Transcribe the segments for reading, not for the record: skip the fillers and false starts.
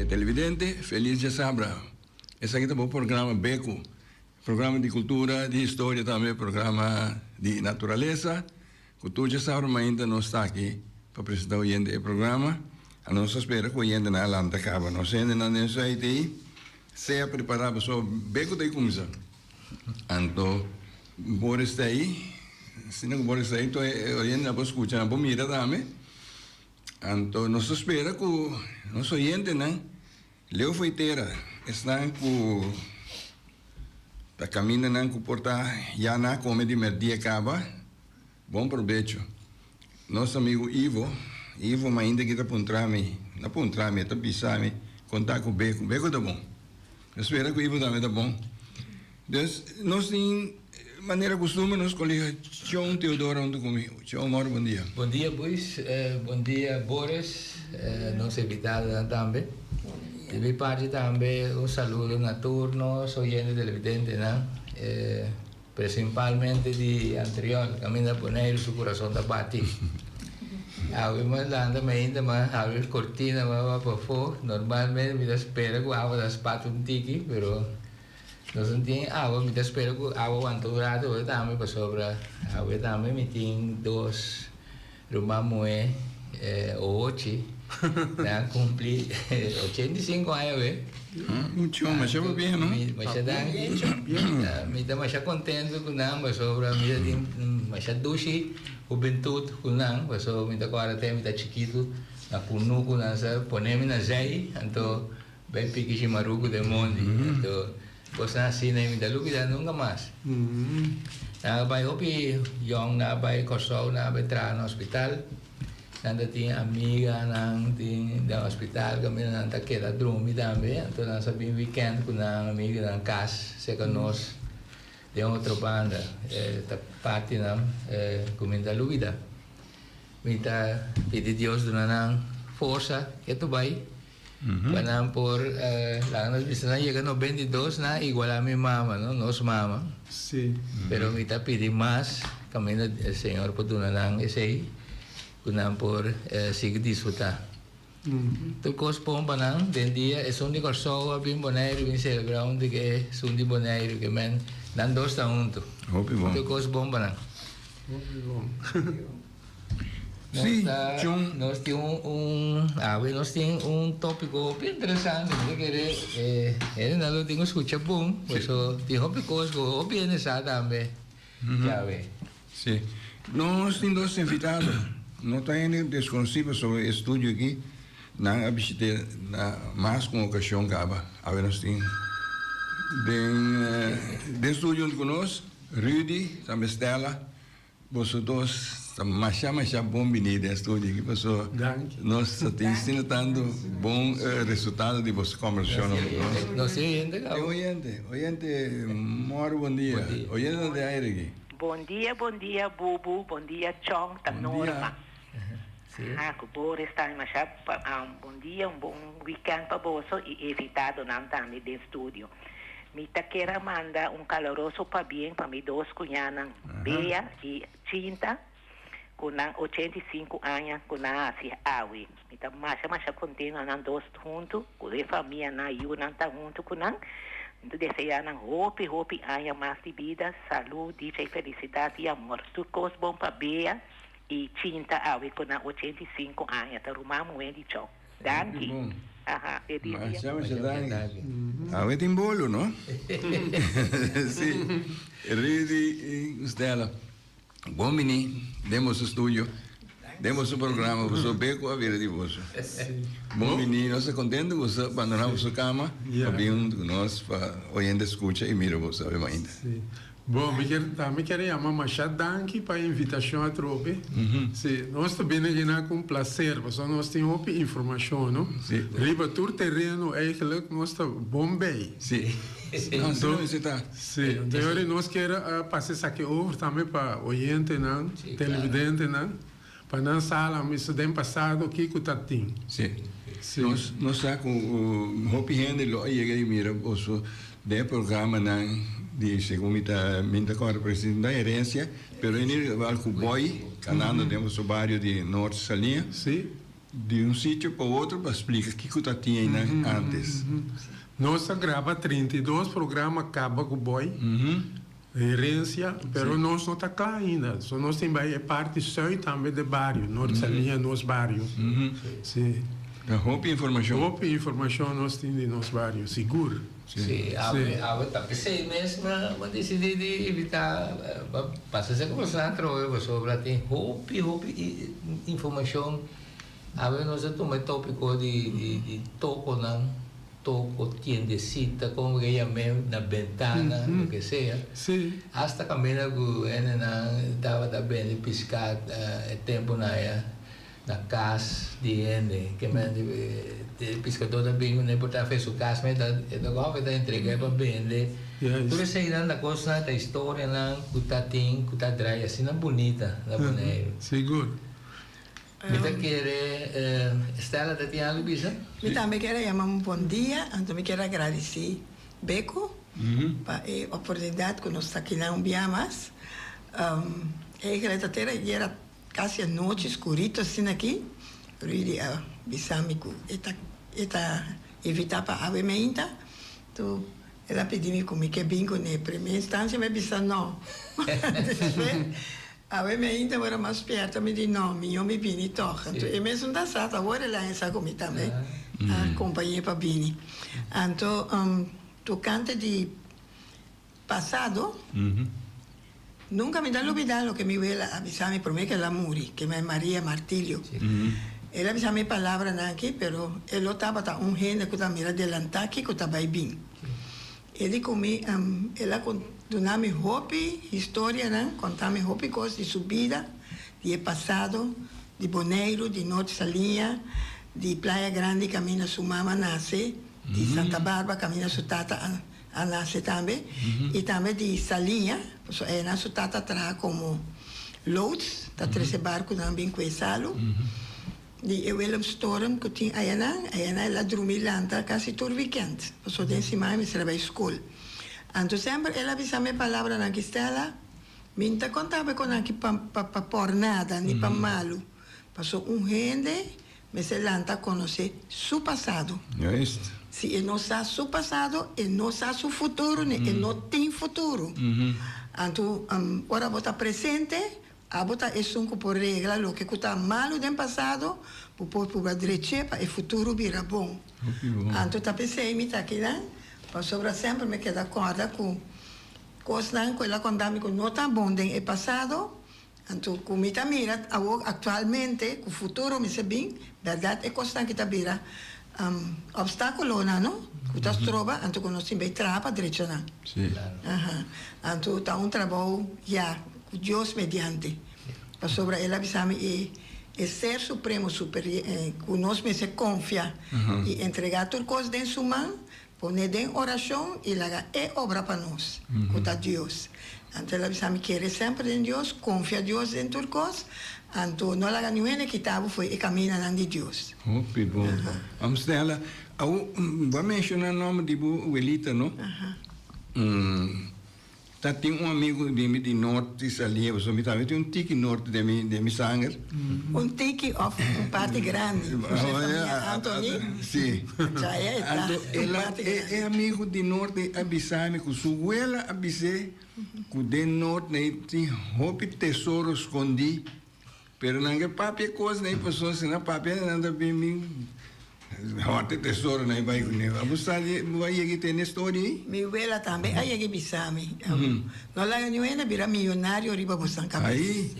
Televidente, felis djasabra. Esaki ta bo programa Beku, programa di kultura, di historia tambe, programa di naturalesa. Ku tur djasabra mainta nos ta aki pa presenta oyente e programa. A nos ta spera ku oyentenan a lanta kaba. Nos hendenan den Zuid ei sea prepara pasobra Beku ta ei kumsa. Anto Boris ta ei, asina ku Boris ta ei tur e oyentenan por skucha, nan por mira tambe. Anto nos ta spera ku nos oyentenan leu fo'i tera, esnan ku ta kamindanan ku por ta ya na kome di mèrdia kaba, bon probecho. Nos amigu Ivo, Ivo mainta ki ta puntra mi, no puntra mi, e ta bisa mi kon ta ku Beku. Beku ta bon. Mi spera ku Ivo tambe ta bon. Dus nos tin manera kustumber nos kolega Chon Teodoro huntu ku mi. Chon mor bon dia. Bon dia Buis, bon dia Boris, nos invitadonan tambe. Di mi parti tambe un saludo na tur nos oyente televidentenan, principalmente di Antriol, kaminda Boneiru su kurason ta bati. Awe mi a lanta mainta mi a habri kortina mi a bai pafó, normalmente mi ta spera ku awa ta spat un tiki pero. Nos no tin awa, mi ta spera ku awa wanta un rato awe tambe pasobra awe tambe mi tin dos ruman muhé ohochi nan a kumpli 85 aña awe. Mucho, masha pabia no? Masha danki, mi ta masha kontento ku nan pasobra mi ta tin masha dushi hubentut ku nan pasobra mi ta kòrda te mi ta chikitu na kunuku nan sa pone mi na zei anto Bai piki shimaruku den mondi. Anto kosnan asina mi ta lubida nunka mas. Nan a bai hopi yong, nan a bai Kòrsou, nan a bai traha na hospital. Nan ta tin amiganan tin den hospital kaminda nan ta keda drumi tambe. Anto nan sa bin wikènt ku nan amiganan kas serka nos den otro banda. Ta partinan ku mi ta lubida. Mi ta pidi Dios duna nan forsa ke bai. Pa nan por laga nos bisa nan yega 92 nan a iguala mi mama no, nos mama. Sí. Pero mi ta pidi mas kaminda e Señor por duna nan esei ku nan por sigui disfruta. Tur kos pon pa nan den dia esun di Kòrsou a bin Boneiru bin selebrá huntu ku esun di Boneiru ke men nan dos ta huntu. Hopi bon. Tur kos bon pa nan. Hopi bon. Sí, Chon. Nos tin un, awe nos tin un tópiko hopi interesante. Mi ta kere e hendenan lo tin ku skucha bon, paso tin hopi kos ku hopi hende sa tambe djawe. Sí. Nos tin dos invitado. No ta hende deskonosí pasobra e studio aki nan a bishit'é na mas ku un okashon kaba. Awe nos tin den den studio huntu ku nos Rudy, tambe Stella. Boso dos ta masha masha bon bini den studio aki paso nos ta tin asina tantu bon resultado di boso kombersashon ku nos. Nos tin oyente kaba. Tin oyente, oyente mòru bon dia. Oyente ta den aire aki. Bon dia bon dia Bubu bon dia Chong ta Norma ha ku Boris tambe masha bon dia un bon weekend pa boso y invitadonan tambe den studio. Mi ta kier a manda un caloroso pabien pa mi dos cuñanan, Bea y Chinta, cu nan 85 aña cu nan a haci awe. Mi ta masha masha contento nan dos hunto, cu e famianan, yunan ta hunto cu nan. Mi ta desea nan hopi hopi aña mas di bida, salud, dicha y felicidad y amor. Tur cos bon pa Bea y Chinta awe cu nan 85 aña. Ta ruman muhe di Chau. Danki. Aha, e dia. Masha, masha danki. Awe tin bolo, no? Sí. Rudy y Stella, bon bini den boso studio, den boso programa, boso be cu a bira di boso. Bon bini, nos ta contento cu boso a bandona boso cama pa bin hunto cu nos pa oyente scucha y mira boso awe mainta. Bon, mi kier tambe kier yama masha danki pa e invitashon atrobe. Si, nos ta bini akinan ku un plaser, pasobra nos tin hopi informashon, no? Riba tur tereno eigenlijk nos ta bon bei. Si, asina mester ta. Si, anto yori nos kier a pasa esaki over tambe pa oyentenan, televidentenan, pa nan sa la mester den pasado kiko ta tin. Si. Nos nos sa ku hopi hende lo a yega di mira boso den e programanan di segun mi ta mi ta kòrda presis no herensia pero in ieder geval ku Boy kanando den boso bario di Noord Saliña. Si. Di un sitio pa otro pa splika kiko ta tin einan antes. Nos a graba 32 programa kaba ku Boy, Herencia, pero nos no ta kla ainda. So nos tin bai e parti sùit tambe de bario, Noord Saliña, nos bario. Si. Ta hopi informashon. Hopi informashon nos tin di nos bario, sigur. Si, awe awe ta p'esei mes mi a disidí di invitá pa pasa esei kombersá atrobe pasobra tin hopi hopi informashon. Awe nos a tuma e tópiko di di tokonan, toko, tiendesita, komo ke yam'é, na bentana, loke sea. Asta kaminda ku hendenan tabata bende piská e tempunan aya. Na kas di hende. Ke men e piskadó ta bin kuné por ta fe su kas men ta e ta gòf e ta entreg'é pa bende. Tur eseinan ta kosnan ta historianan ku ta tin ku ta drai asina bunita na Boneiru. Sigur. Mi ta kere Stella ta tin algu bisa? Mi tambe kier a yama un bon dia anto mi kier a gradisí Beko pa e oportunidat ku nos ta kinan un bia mas. Eigentlik ta tera yera Casi anochi scurito asina aki, Rudy a bisa mi cu e ta e ta invita pa awe meinta. Tu el a pidi mi cu mi ke bin cune. Primer instancia mi a bisa no. Despues awe meinta ora mas spierta mi di no, mijo mi bini tog. Anto e mesun ta sa, ta awor el a hesa cu mi tambe a compañe pa bini. Anto tocante di Pasado, nunca mi ta lubida loke mi wela a bisa mi prome ke el a muri, ke mi Maria Martilio. El a bisa mi e palabranan aki, pero e lo tabata un hende ku ta mira delantá kiko ta bai bin. E di ku mi, el a duna mi hopi historianan, konta mi hopi kos di su bida, di e pasado, di Boneiru, di Noord Saliña, di Playa Grandi kaminda su mama nase, di Santa Barbara kaminda su tata a. A nase tambe y tambe di Saliña, pasobra enan su tata traha como loods, ta trece barconan bin cu e salu. Di e Willemstoren cu tin ayanan, ayanan el a drumi lanta casi tur weekend, pasobra den siman e mester a bay school. Anto semper el a bisa mi e palabranan ki, Stella, mi no ta conta bo e conan aki pa pa por nada ni pa malu, pasobra un hende Mester lanta konosé su pasado. Juist. Si e no sa su pasado, e no sa su futuro ni e no tin futuro. Anto, ora bo ta presente, abo ta esun ku por regla loke ku ta malu den pasado, bo por purba drech'é pa e futuro bira bon. Hopi bon. Anto ta p'esei mi ta akinan, pasobra semper mi keda kòrda ku kosnan ku el a konta mi ku no ta bon den e pasado, Anto ku mi ta mira awor aktualmente ku futuro mester bin, bèrdat e kosnan ki ta bira opstakulonan no, ku ta stroba, anto ku nos tin bai traha pa drecha nan. Aha. Anto ta un trabou ya ku Dios mediante. Pasobra el a bisa mi e e ser supremo superi ku nos mester konfia i entregá tur kos den su man, Pone den orashon i laga E obra pa nos, ku ta Dios. Anto el a bisa mi, Kere semper den Dios, konfia Dios den tur kos, anto no laga niun hende kita bo fo'i e kaminanan di Dios. Hopi bon. Am Stella, awo bo a menshona nòmber di bo welita, no? Ta tin un amigu di mi di Noord di Saliña, pasobra mi tambe tin un tiki Noord den mi den mi sanger. Un tiki of un parti grandi? José famia Anthony. Si. Chaya e ta Anto un parti grandi. E amigu di Noord ei a bisa mi ku su wela a bis'é ku den Noord ei tin hopi tesoro skondí. Pero nan ke papia kos nei pasobra si nan papia nan ta bin bin hòrta tesoro nei bai kuné. Abo sa di bo a yega tende storia ei? Mi wela tambe a yega bisa mi, No laga niun hende bira miyonario riba bosan kabes. Ai!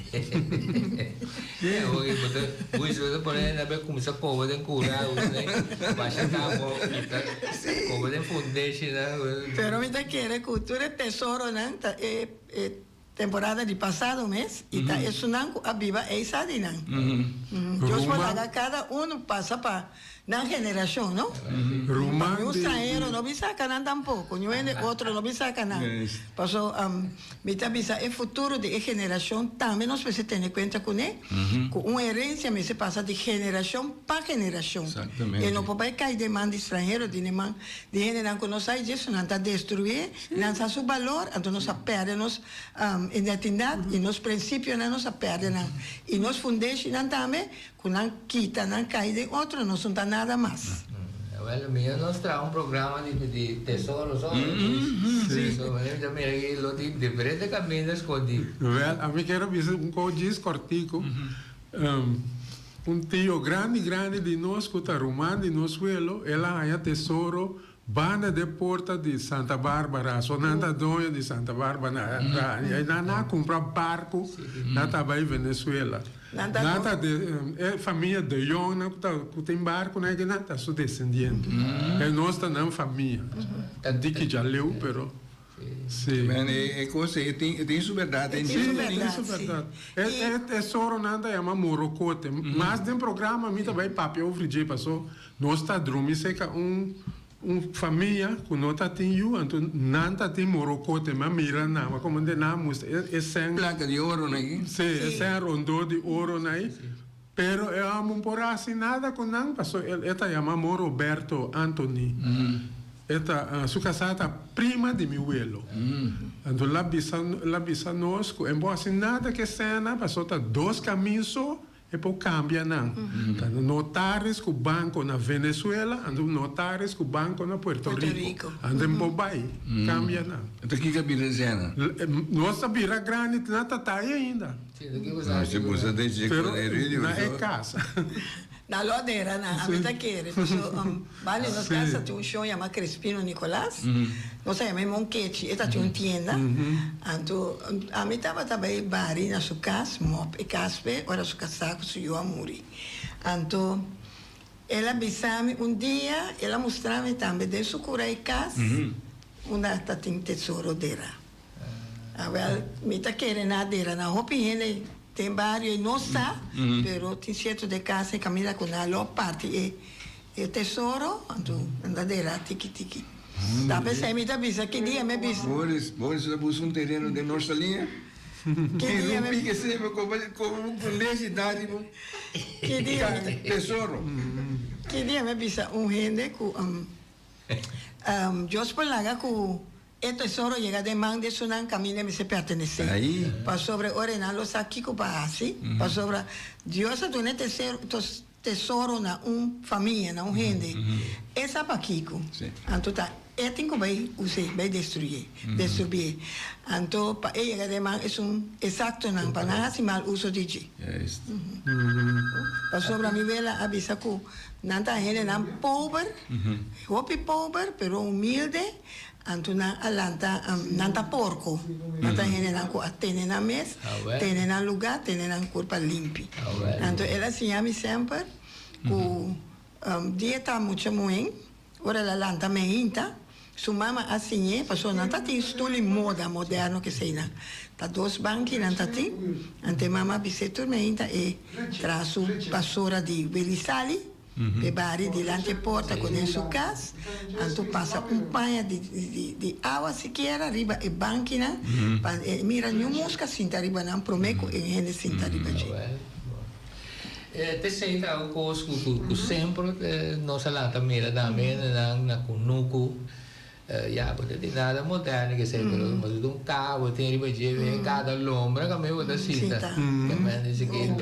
Oye, bo ta Luis, bo ta pone nan bai kuminsá koba den kura, basha kabo, kita koba den fundeshi nan. Pero mi ta kere ku tur e tesoronan ta e Temporada di pasado mes y ta esunnan cu a biba ey sa di nan. Dios por laga cada uno pasa pa nan generacion, no? Ruman Ni un di stranhero no bin saca nan tampoco, ni un hende otro no bin saca nan. Paso mi ta bisa e futuro di e generacion tambe nos mester tene cuenta cune, cu un herencia mester pasa di generacion pa generacion. E no por bay cay den man di stranhero, den man di hendenan cu no sa y dje, nan ta destruye. Nan sa su balor, anto nos a pèrdè nos identidat i nos prinsipionan nos a pèrdè nan. I nos fundeshinan tambe, ku. ku nan kita nan kai den otro nos no ta nada mas. Well, mi a nos traha un programa di di tesoro so. Sí. So, mi ta mira ki lo tin diferente kaminda skondi. Well, ami kier a bisa un kos djis kòrtiku. Un tio grandi grandi di nos ku ta ruman di nos welo, el a haña tesoro Banda de porta di Santa Barbara, so nan ta doño di Santa Barbara, i nan a cumpra barco, nan ta bay Venezuela. Nan ta de e famia de Jong nan cu ta cu tin barco nan nan ta su descendiente. E nos ta nan famia. Diki djaleu pero si. Men e cos e tin e tin su berdad E tin su berdad. E tesoro nan ta yama morocote. Mas den programa mi ta bay papia over dje paso Nos ta drumi serka un un famia ku no ta tin yu, anto nan ta tin morokote, mi a mira nan, ma komo nan a mustra e e sèn. Plaka di oro na ei. Sí, e sèn rondó di oro na ei, pero e hòmber no por hasi nada ku nan, pasobra e ta yama Mon Roberto Anthony, e ta su kasá ta prima di mi welo, anto el a bisa el a bisa nos ku e no por hasi nada ku e sènnan, pasobra ta dos kamin so. E por cambia nan. Ta notaris cu banco na Venezuela, anto notaris cu banco na Puerto Rico. Anto e por bay cambia nan. Anto kico a bira esena? Nos a bira grandi, nan ta ta ahi ainda. Pero na e casa. Na lodera nan, ami ta kere. Paso banda di nos casa tin un shon yama Crespino Nicolas. Nos a yama e Monkechi, e ta tin un tienda. Anto ami tabata bai bari na su cas, mop e cas p'e, ora su casá cu su yu a muri. Anto el a bisa mi un dia, el a mustra mi tambe den su cura e cas unda ta tin tesoro dera. Awel, mi ta kere na dera na hopi hende den bario ei no sa, pero tin cierto den casa ei caminda cu nan lo parti e e tesoro, anto nan ta dera tiki tiki. Ta pesey mi ta bisa ki dia mi bisa. Boris, Boris ta busca un tereno den North Saliña? Ki dia mi. Rumpi ke sebe koba koba un fundeshi da riba Ki dia mi ta. tesoro. Ki dia mi bisa un hende cu Dios por laga cu E tesoro yega den man di esunnan kaminda mester pertenesé, pasobra e ora nan lo sa kiko pa hasi, pasobra Dios a duna e tesoro na un famia, na un hende, e sa pakiko. Anto ta e tin ku bai us'é, bai destruyé, destrubié. Anto pa e yega den man esun esaktonan, pa nan hasi mal uso di dje. Pasobra mi wela a bisa ku nan ta hendenan pober, hopi pober, pero humilde. Anto nan a lanta, nan ta porko. Nan ta hendenan ku a tene nan mes, tene nan lugá, tene nan kurpa limpi. Anto el a siña mi semper ku dia ta mucha muhé, ora el a lanta meinta, su mama a siñ'é, pasobra nan ta tin stul i moda moderno keseinan. Ta dos banki nan ta tin, anto e mama a bis'é tur meinta e traha su basura di Willy Sali. P'e bari dilanti e porta ku den su kas, anto pasa un paña di awa sikiera riba e bankinan pa e mira niun muska sinta riba nan promé ku e hende sinta riba dje. T'esei ta un kos ku semper nos a lanta mira tambe nan na kunuku. Ya, bo ta tin nada moderno ke esei, pero bo ta un ka, bo tin riba dje, e ka ta lombra kami bo ta sinta. Ke men dice ke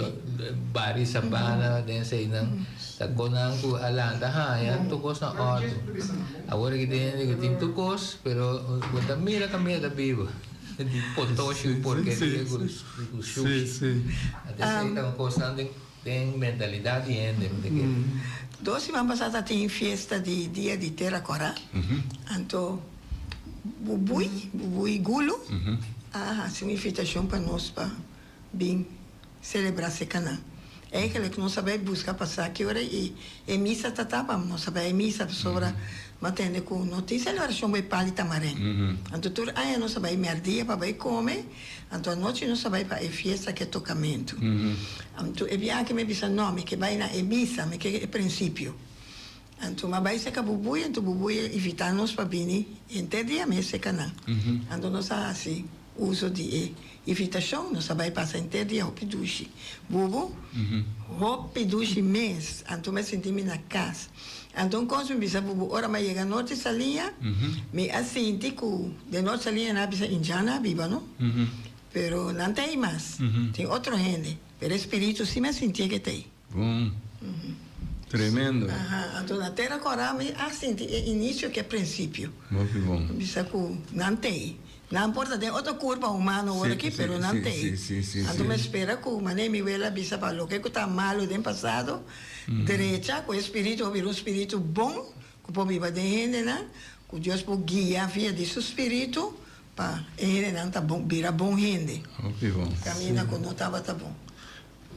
bari sabana den eseinan ta konan ku a lanta haña tur kos na ordo. Awor aki tin hende ku tin tur kos, pero bo ta mira kaminda ta biba di potoshi ku porkeria ku shushi. Anto esei ta un kosnan den. Den mentalidad di hende mi ta kere. Dos siman pasá ta tin fiesta di dia di Tera Kòrá, anto Bubui, Bubui Gulu, a hasi un invitashon pa nos pa bin selebrá serka nan. Eigenlijk nos a bai buska pa sa ki ora e misa ta ta pa nos a bai e misa pasobra mi a tende ku no tin selebrashon bai Pali Tamarén. Anto tur aña nos a bai mèrdia pa bai kome. Anto anochi nos a bai pa e fiesta ku e tokamentu. Anto e biaha mi a bisa, No, mi ke bai na e misa, mi ke e prinsipio. Anto mi a bai seka Bubui, anto Bubui a invitá nos pa bini henter dia mes seka nan. Anto nos a hasi uso di e invitashon, nos a bai pasa henter dia hopi dushi. Bubu, hopi dushi mes. Anto mi a sinti mi na kas. Anto un kos mi bisa bubu, ora mi a yega Norte Saliña, mi a sinti ku den Norte Saliña nan a bisa indjan nan a biba no, pero nan ta ei mas, tin otro hende, pero e spiritu si mi a sintié ke ta ei. Bon. Tremendo. Aha, anto na Tera Kòrá mi a sinti e inisio ku e prinsipio. Hopi bon. Mi bisa ku nan t'ei. Nan por ta den otro kurpa humano ora aki, pero nan t'ei. Anto mi a spera ku manera mi wela a bisa pa loke ku ta malu den pasado, drecha ku e spiritu por bira un spiritu bon ku por biba den hendenan, ku Dios por guia via di su spiritu pa e hendenan ta bon, bira bon hende. Hopi bon. Kaminda ku no tabata bon.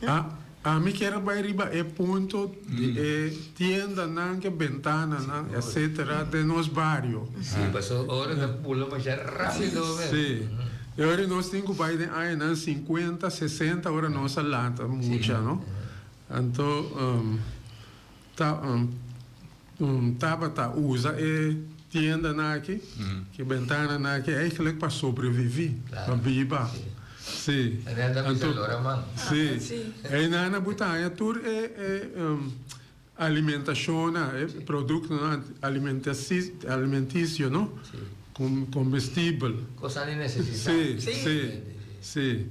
A Ami kier a bai riba e punto di e tiendanan, ke bentananan, etcetera den nos bario. Sí, paso ora ta bula masha rápido mes. Sí. E ora nos tin ku bai den añanan sinkuenta, sesenta ora nos a lanta mucha, no? Anto ta tabata usa e tiendanan aki, ke bentananan aki eigenlijk pa sobrevivi, pa biba. Sí. Anto, sí. Einan a buta haña tur e alimentashonnan, e produktonan alimentisio, no? Komestibel. Kosnan di nesesidat. Sí, sí, sí.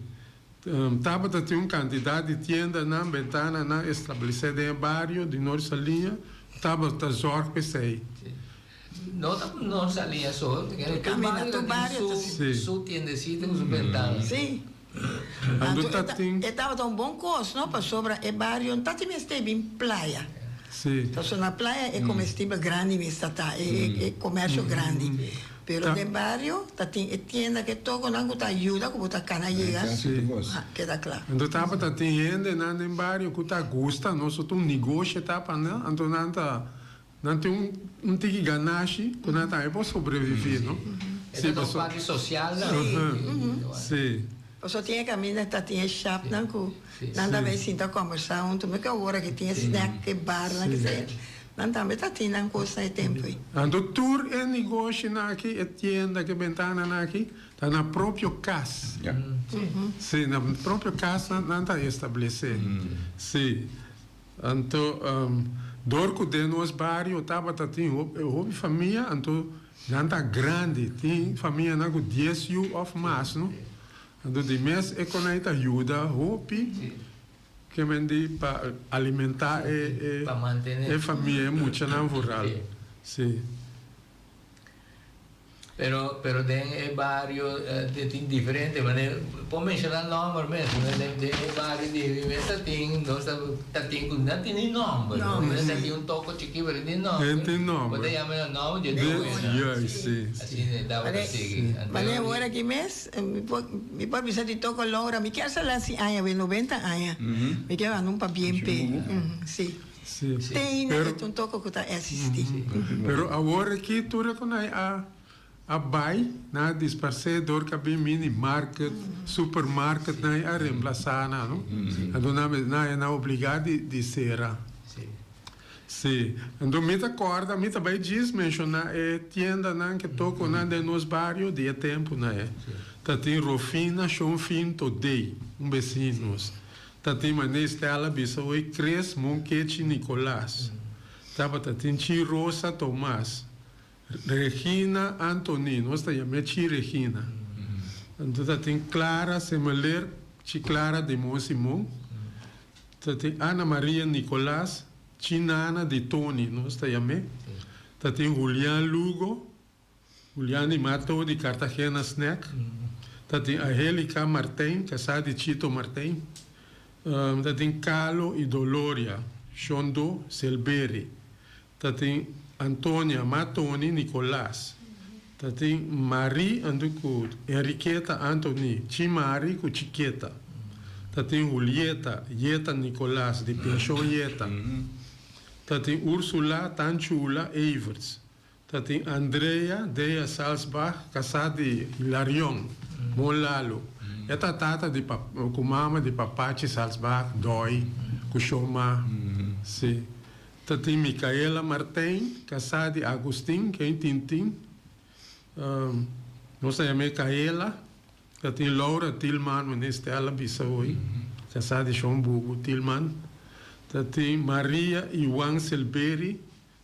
Tabata tin un kantidat di tiendanan, bentananan establesé den e bario di Noord Saliña, tabata zòrg pa esei. No ta Noord Saliña so, tur bario ta tin su tiendesito ku su bentana. Sí. Anto e tabata un bon kos, no, pasobra e bario no ta tin mester bin playa. Pasobra na playa e komestibel grandi mester ta, e komersio grandi. Pero den bario ta tin e tienda ke tokonan ku ta yuda ku bo ta kana yega keda kla. Anto tabata tin hendenan den bario ku ta gusta nos so ta un negoshi ta pa nan anto nan ta nan tin un un tiki ganashi ku nan tambe por sobrevivi no. E ta un parti sosial nan. Si. Pasobra tin e kaminda ta tin e shapnan ku nan ta bay sinta kombersá huntu mi ke ora ke tin e snack e barnan ke Nan tambe ta tin nan kos na e tempu ei. Anto tur e negoshinan aki, e tienda ku e bentananan aki, ta na propio kas. Sí, na propio kas nan ta establesé. Sí. Anto, dor ku den nos bario tabata tin hopi famia, anto nan ta grandi. Tin famianan ku dies yu òf mas, no? Anto di mes e konai ta yuda hopi. Ke men di pa alimentá e e famia, e muchanan vooral. Sí. Pero pero den e bario tin diferente manera, por menshoná nòmber mes, den e bario di mi mes ta tin, nos ta tin ku nan tin ni nòmber, nos ta tin un toko chikí pero tin nòmber, Tin tin nòmber. Bo ta yama nan nòmber di e dueño. Juist, sí. Asina e tabata sigui. Manera awor aki mes. Mi por bisa di toko Laura, mi kier sala si aña we noventa aña. Mi kier manda un pabien p'e. Si. Te ainda e ta un toko ku ta existi. Pero awor aki tur e ku nan a a bai, nan a disparsé dor ku a bin mini market, supermarket nan a remplasá nan no. Anto nan nan a obligá di sera. Sí. Anto mi ta kòrda, mi ta bai djis menshoná e tiendanan ke tokonan den nos bario di e tempunan e. Ta tin Rofina Shonfin Todey, un besin nos. Ta tin Mané Stella bisa hoy Chris Monkechi Nicolas. Tabata tin Chi Rosa Tomas. Regina Anthony, nos ta yam'é Chi Regina. Anto ta tin Clara Semeler, Chi Clara di Mon Simon. Ta tin Ana Maria Nicolas, Chi Nana di Tony, nos ta yam'é. Ta tin Julian Lugo, Julian di Mato di Cartagena Snack. Ta tin Angelica Martijn, casá di Chito Martijn. Ta tin Carlo y Doloria, Shondo Selberi. Ta tin Antonia, ma Tony Nicolas. Ta tin Marie anto ku Enriqueta Anthony, Chi Mari ku Chiqueta. Ta tin Julieta, Yeta Nicolas di Pension Yeta. Ta tin Ursula, Tanchula, Everts. Ta tin Andrea, Dea Salsbach, kasá di Hilarion, Mon Lalo. E ta tata di ku mama di Papachi Salsbach, Dòi, ku Shoma. Sí. Ta tin Micaela Martijn, kasá di Agustin, ken Tintin. Nos ta yam'é Caela. Ta tin Laura Tilman, meneer Stella bisa hoy, kasá di Shon Bubu Tilman. Ta tin Maria y Juan Silberi.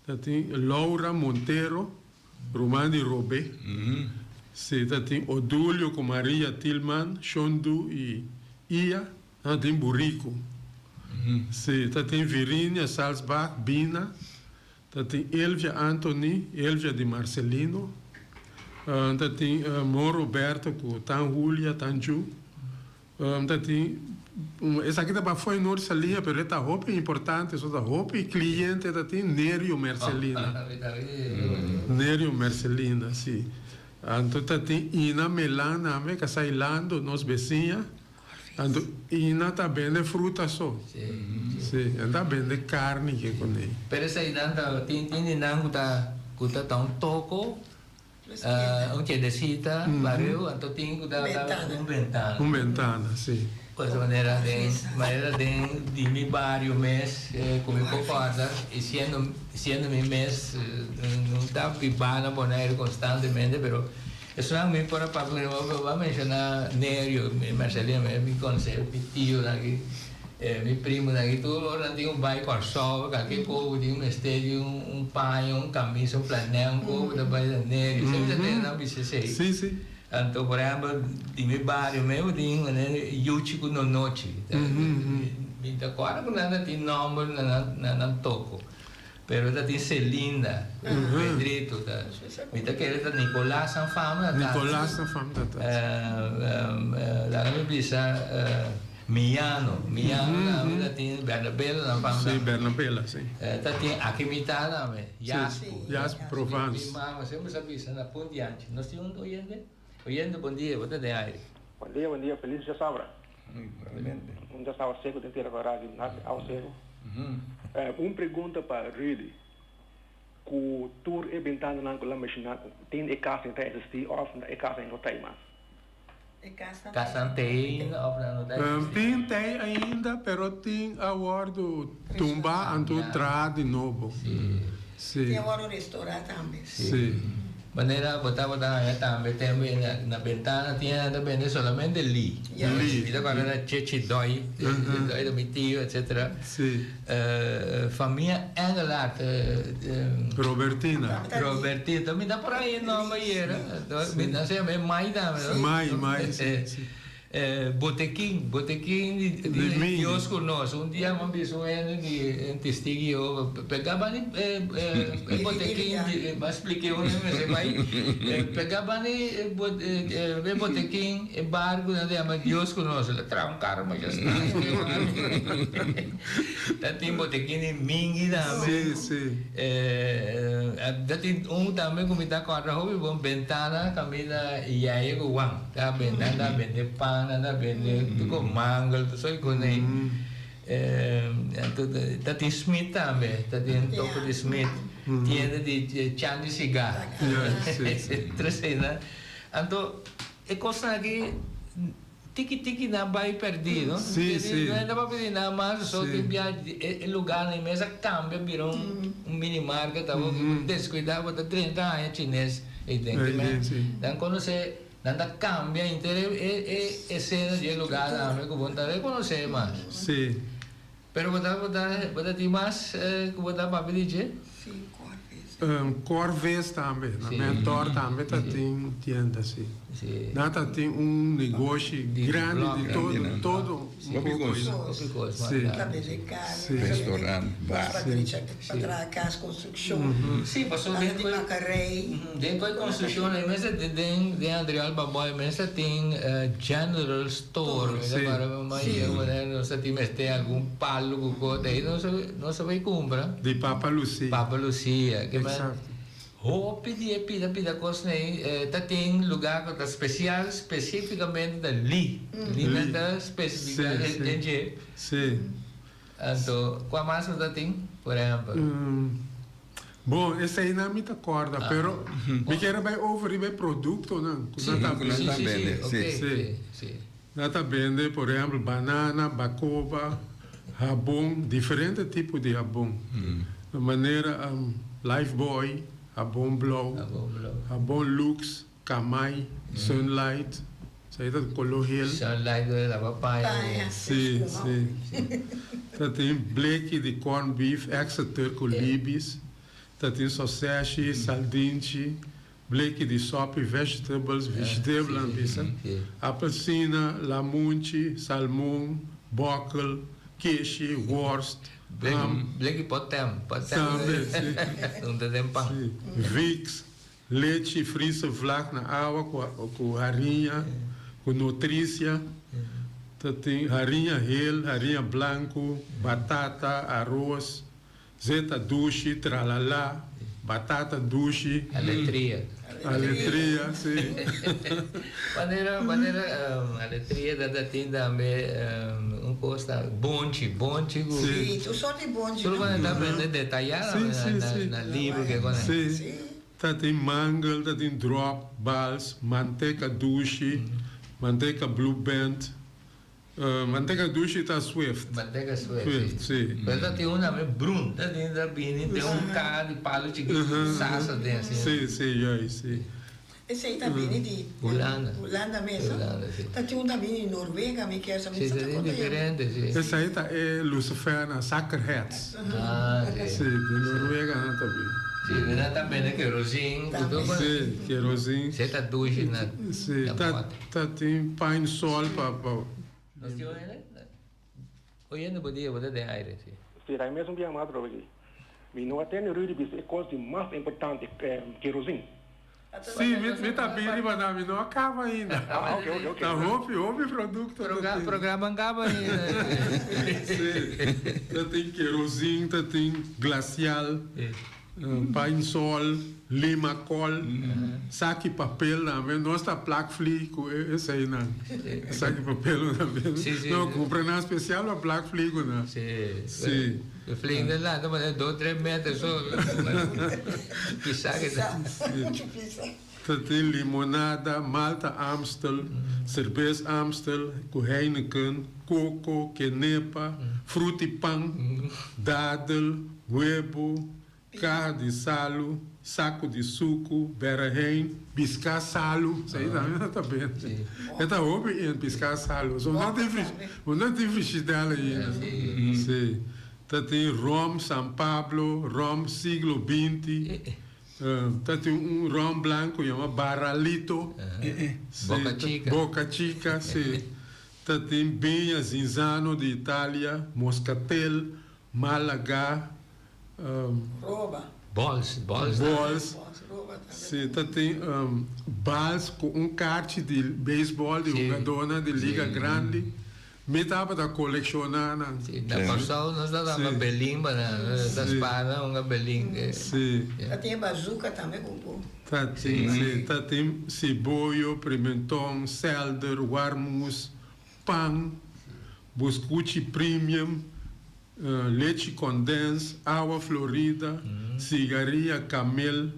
Ta tin Laura Montero, ruman di Robé. Sí, ta tin Odulio ku Maria Tilman, Shon Du y Ia. Ta tin Buriku. Si, ta tin Virinia Salsbach, Bina, ta tin Elvia Anthony, Elvia di Marcelino, ta tin Mon Roberto ku Tan Julia, Tan Ju, ta tin, esaki ta pa fo'i Noord Saliña pero e ta hopi importante, so ta hopi cliente ta tin Nerio Mercelina. Nerio Mercelina, si. Anto ta tin Ina Melan tambe, ka sa Ilando, nos besiña. Anto Ina ta bende fruta so. Si, e ta bende carni ke kuné. Pero eseinan ta tin tin di nan ku ta ku ta ta un toko, un tiendesita bareu, anto tin ku ta ta un bentana. Un bentana, si. Pues manera den manera den di mi bario mes ku mi por kòrda i siendo siendo mi mes no ta biba na Boneiru konstantemente pero Esunnan mi por a papia ku bo a menshoná Nerio, Marcelino, mi konosé mi tionan aki, mi primonan aki, tur ora nan tin un bai Kòrsou, kalke kobo ku tin mester di un paña, un kamisa, un flanèl, un kobo ta bai na Nerio, semper ta tene nan bisa esei. Sí, sí. Anto por ehèmpel di mi bario mes bo tin manera Yuchi ku Nonochi, mi ta kòrda ku nan ta tin nòmber na nan toko. Pero ta tin Celinda, Pedrito, ta mi ta kere ta Nicolas nan fama ta Nicolas nan fama ta ta. Laga mi bisa Miano, Miano tambe ta tin Bernabela nan fama Si, Bernabela, si. Ta tin aki mi ta tambe, Jaspo. Jaspo Provence. Mi mama semper sa bisa na Puntianchi. Nos tin un oyente? Oyente, bon dia, bo ta den aire. Bon dia, bon dia, felis djasabra. Igualmente. Un djasabra seco den tera Corá aki, nada di awa seco. Un pregunta pa Rudy, cu tur e bentananan cu el a menciona tin e casa ta existi of e casa no ta ey mas? E casa Casa t'ey ainda of no ta existi? Tin t'ey ainda pero tin a wordo tumba anto traha di nobo. Si. Tin a wordo restora tambe. Si. Manera bo tabata haña tambe tempu ei na bentana tin hende ta bende solamente li. Li. Mi ta kòrda na Chechi Dòi, Dòi ta mi tio etcetera. Si. Famia Engelhard. Robertina. Robertina. Ta mi ta por ahí nòmber ayera. Mi ta siña mi Mai tambe. Mai, Mai, si, si. Botekin, botekin di Dios ku nos. Un dia mi a bisa un hende di un testigo di Jehova, pega bani e botekin di, mi a splike un hende, mi a bai, pega bani e botekin, e bar ku nan ta yama Dios ku nos. El a traha un karo masha straño. Ta tin botekin di Mingi tambe. Sí, sí. Ta tin un tambe ku mi ta kòrda hopi bon, Bentana kaminda Yaya ku Juan. Ta bende, nan ta bende pan, nan ta bende tur ku mangel, tur soort kos ei. Anto ta tin Smit tambe, ta tin toko di Smit, tienda di chan di sigar. Tur eseinan. Anto e kosnan aki tiki tiki nan bai pèrdí, no? No ta papia di nan mas, so tin bia e lugarnan mes a kambia bira un minimarket, tabata deskuidá bo ta drenta haña chines ei den. Nan konosé. Nan ta cambia henter e e escena di e lugar tambe cu bo no ta reconoce mas. Sí. Pero bo ta bo ta bo ta tin mas cu bo ta papia di dje? Sí, Corves. Corves tambe, na Mentor tambe ta tin tienda, sí. Sí. Nan ta tin un negoshi grandi di todo, todo un Hopi poco. cos. Hopi cos, Sí. Ta bende carne, Sí. Restaurant, bar. pa drecha, pa traha cas, construccion. Sí, pasobra Anda den di koe makarei. den koe construccion ei mester den den den Adrial Baboy mester tin general store. Mi ta Sí. para mi mama Sí. yega manera nos ta tin mester algun palo ku kos ei nos nos a bai kumpra. Di Papa Lucia. Papa Lucia. Ke men Exacto. hopi di e pida pida kos nei ta tin lugar ku ta spesial spesifikamente ta li. Li nan ta spesifiká Sí, sí. den dje. Sí. Anto, kua mas bo ta tin, por ehèmpel? Bon, eseinan mi ta kòrda, pero mi kier a bai over riba e produktonan ku nan ta Ku nan ta Sí, sí, bende, sí, sí. ok, Sí. sí, sí. Nan ta bende, por ehèmpel, banana, bakoba, habon, diferente tipo di habon. Manera Lifebuoy, habon blou, Habon blou. habon Lux, Kamai, Sunlight, esei ta kolo hel. Sunlight lo laba paña. Paña, Sí, espuma. sí. Ta tin bleki di corn beef, Exeter ku Libby's. Ta tin soseshi, saldinchi, bleki di sopi, vegetables, vegetable nan bisa, apelsina, lamunchi, salmon, bòkel, keshi, worst, ham. Bleki potem, potem. Tambe, si. Un ta den pan. Si. Vicks, lechi Friese vlag na awa ku hariña, ku Nutricia. Ta tin hariña hel, hariña blanku, batata, aros, zeta dushi, tralala, batata dushi. Aletria. Aletria, si. Manera, manera aletria ta ta tin tambe un kos ta bonchi, bonchi ku. Si, tur sort di bonchi, Tur no? kos ta bende detayá na libro ke kos. Si. Ta tin mangel, ta tin drop, bals, manteka dushi, manteka blue band. Manteka dushi ta Swift. Manteka Swift, si. Si. Pero ta tin un tambe brun, ta tin ta bini den un kaha di palu chikitu ku sasa den asina. Si, si, juist, si. Esei ta bini di Hulanda. Hulanda mes, no? Hulanda, si. Ta tin un ta bini di Noruega, mi kier sa, mi Si, sa ta ta tin konta ya. diferente, si. Esei ta e Luciferna, Suckerheads. Ah, si. Si, di Noruega nan ta bini. Si, nan ta bende kerosine, ku tur kos. Si, kerosine. Esei ta dushi na Si, na ta bote. Ta tin pine sol pa pa. Nos tin un hende oyendo bo dia bo ta den aire si. Si ta e mesun biaha mas atrobe aki. Mi no a tende Rudy bisa e kos di mas importante, kerosin. Si, mi mi ta bin riba nan, mi no a kaba ainda. Ah, oke, oke, oke. Ta hopi, hopi produkto ta tin. Programa a kaba ainda. Si, ta tin kerosin, ta tin glacial. Pine sol, lima kol, saki papel tambe. Nos ta plak fli ku eseinan. Saki papel tambe. No kumpra nan spesial pa plak fli ku nan. Si. E fli ta lanta manera dos tres meter so. Pisa ke ta. Ta tin limonada, malta Amstel, serbes Amstel ku Heineken, koko, kenepa, fruti pan, dadel, webu, kaha di salu, saku di suku, bèrèhein, piská salu, esei tambe nan ta bende. E ta hopi in piská salu. So no tin no tin frishidèl ainda. Si. Ta tin ròm San Pablo, ròm siglo binti. Ta tin un ron blanco yama Barralito. Boca Chica. Boca Chica, si. Ta tin biña Zinzano di Italia, Moscatel, Malaga. Roba. Bols, bols. Bols. Si, ta tin bals cu un kaarchi di baseball di hugadornan di Liga Grandi. Mi tabata colecciona nan. Si, na Kòrsou nos ta daba belin pa nan, ta spana hunga belin. Si. Ta tin e bazooka tambe ku ku. Ta tin, si, ta tin siboyo, pimenton, selder, warmus, pan, buskuchi premium, lechi condens, awa Florida, sigaria Camel,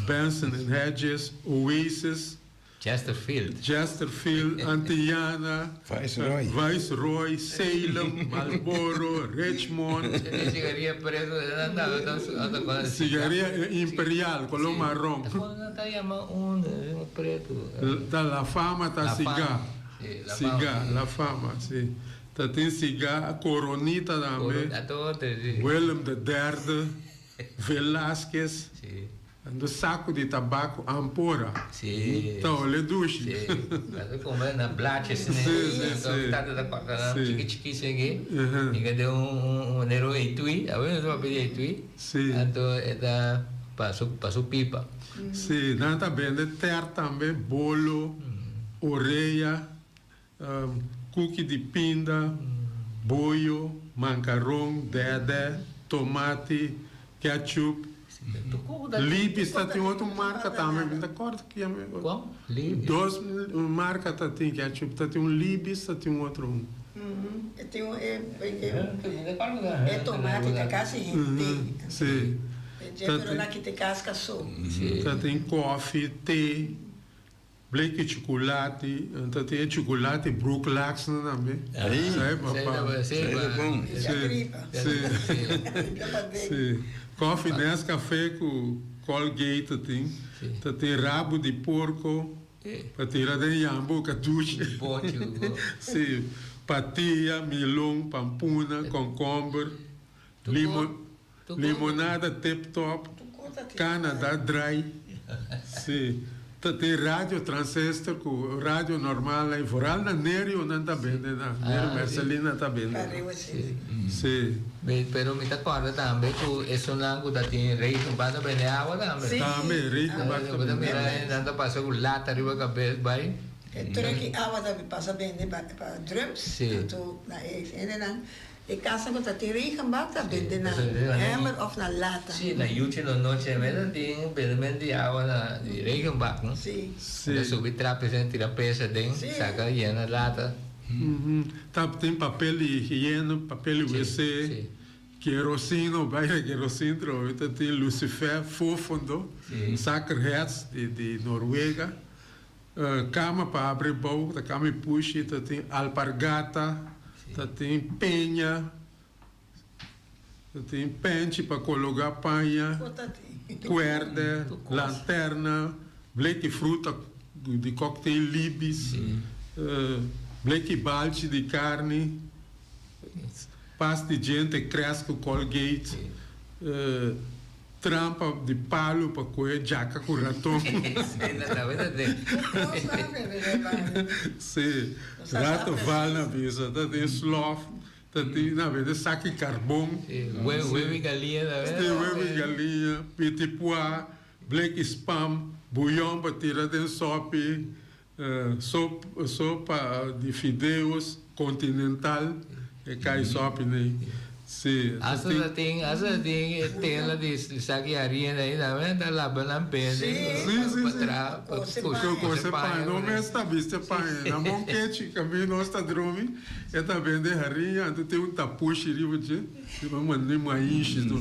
Benson and Hedges, Oasis. Chesterfield. Chesterfield, Antiana, Viceroy. Viceroy, Salem, Marlboro, Richmond. Sigaria preto, Sigaria Imperial, color marron. Nan ta yama un preto. Ta La Fama ta siga. Siga, La Fama, si. Ta tin siga Coronita tambe. Willem de Derde, Velasquez. Anto saku di tabaco ampora ta ole dushi. Si, ta come na blachi asina. Si, si, Anto si. tata ta corta nan Si. chiki chiki asina aki. Y ka den un un manera un etui, awe nos ta papia di etui. Si. Anto e ta pa su pa su pipa. Si, nan ta bende tert tambe, bolo, orea, kuki di pinda, boyo, mankaron, dèdè, tomati, ketchup. Libis ta tin otro marka tambe, mi ta kòrda ki yama e otro. Dos marka ta tin ketchup, ta tin un Libis, ta tin un otro un. E tin un e tomati ta kasi hende. Si. E dje pero nan kita e kaska so. Ta tin kòfi, te. Bleki chukulati, ta tin e chukulati Brooklax nan tambe. Ey, Sai papa. Sai ta bon. Si, si, si. Koffie Nescafe ku Colgate ta tin. Ta tin rabu di porko pa tira den yambo katushi. Si, patia, milon, pampuna, konkomber, limonada Tip Top, Canada Dry. Si. Ta tin radio transistor ku radio normal nan vooral na Nerio nan ta bende nan. Nerio Mercelina ta bende nan. Si. Pero mi ta kòrda tambe ku esunnan ku ta tin regenbak ta bende awa tambe. Tambe regenbak ta bende. Bo ta mira nan ta pasa ku lata riba kabes bai. E truck di awa ta pasa bende pa drums. Anto na e hendenan E casa cu ta tin regenbak ta bende na emmer of na lata. Si, na yuchi no nochi e mester tin bendement di awa na di regenbak no. Si. Si. Ta subi trapi esei tira pesa aden saca yena lata. Ta tin papel di higiene, papel di wc, kerosino, bai kerosin trobe ta tin lucifer, fofondo, sakerhets di Noruega, Kama pa abri bou, ta kama i pushi, ta tin alpargata, ta tin peña, ta tin penchi pa kologá paña, kuèrdè, lanterna, bleki fruta di kòktel libis, bleki balchi di karni, pas di djente Crest ku Colgate. Trampa di palu pa kohe djaka ku raton. Sí, rato val na bisa, ta tin slof, ta tin na bende saki karbon. Webi galiña tambe. Sí, webi galiña, pitipua, bleki spam, buyon pa tira den sopi, Sopa di fideos continental e kai sopi nei. Si. Asta ta tin asta ta tin e tela di saki harina ei tambe ta laba nan bende Si si pa si. traha pa Kose kose paña. Kose paña paña. No ku mes ta bisti paña. Na mon kechi kaminda nos ta drumi e ta bende hariña anto tin un tapushi riba dje riba manda maishi tur.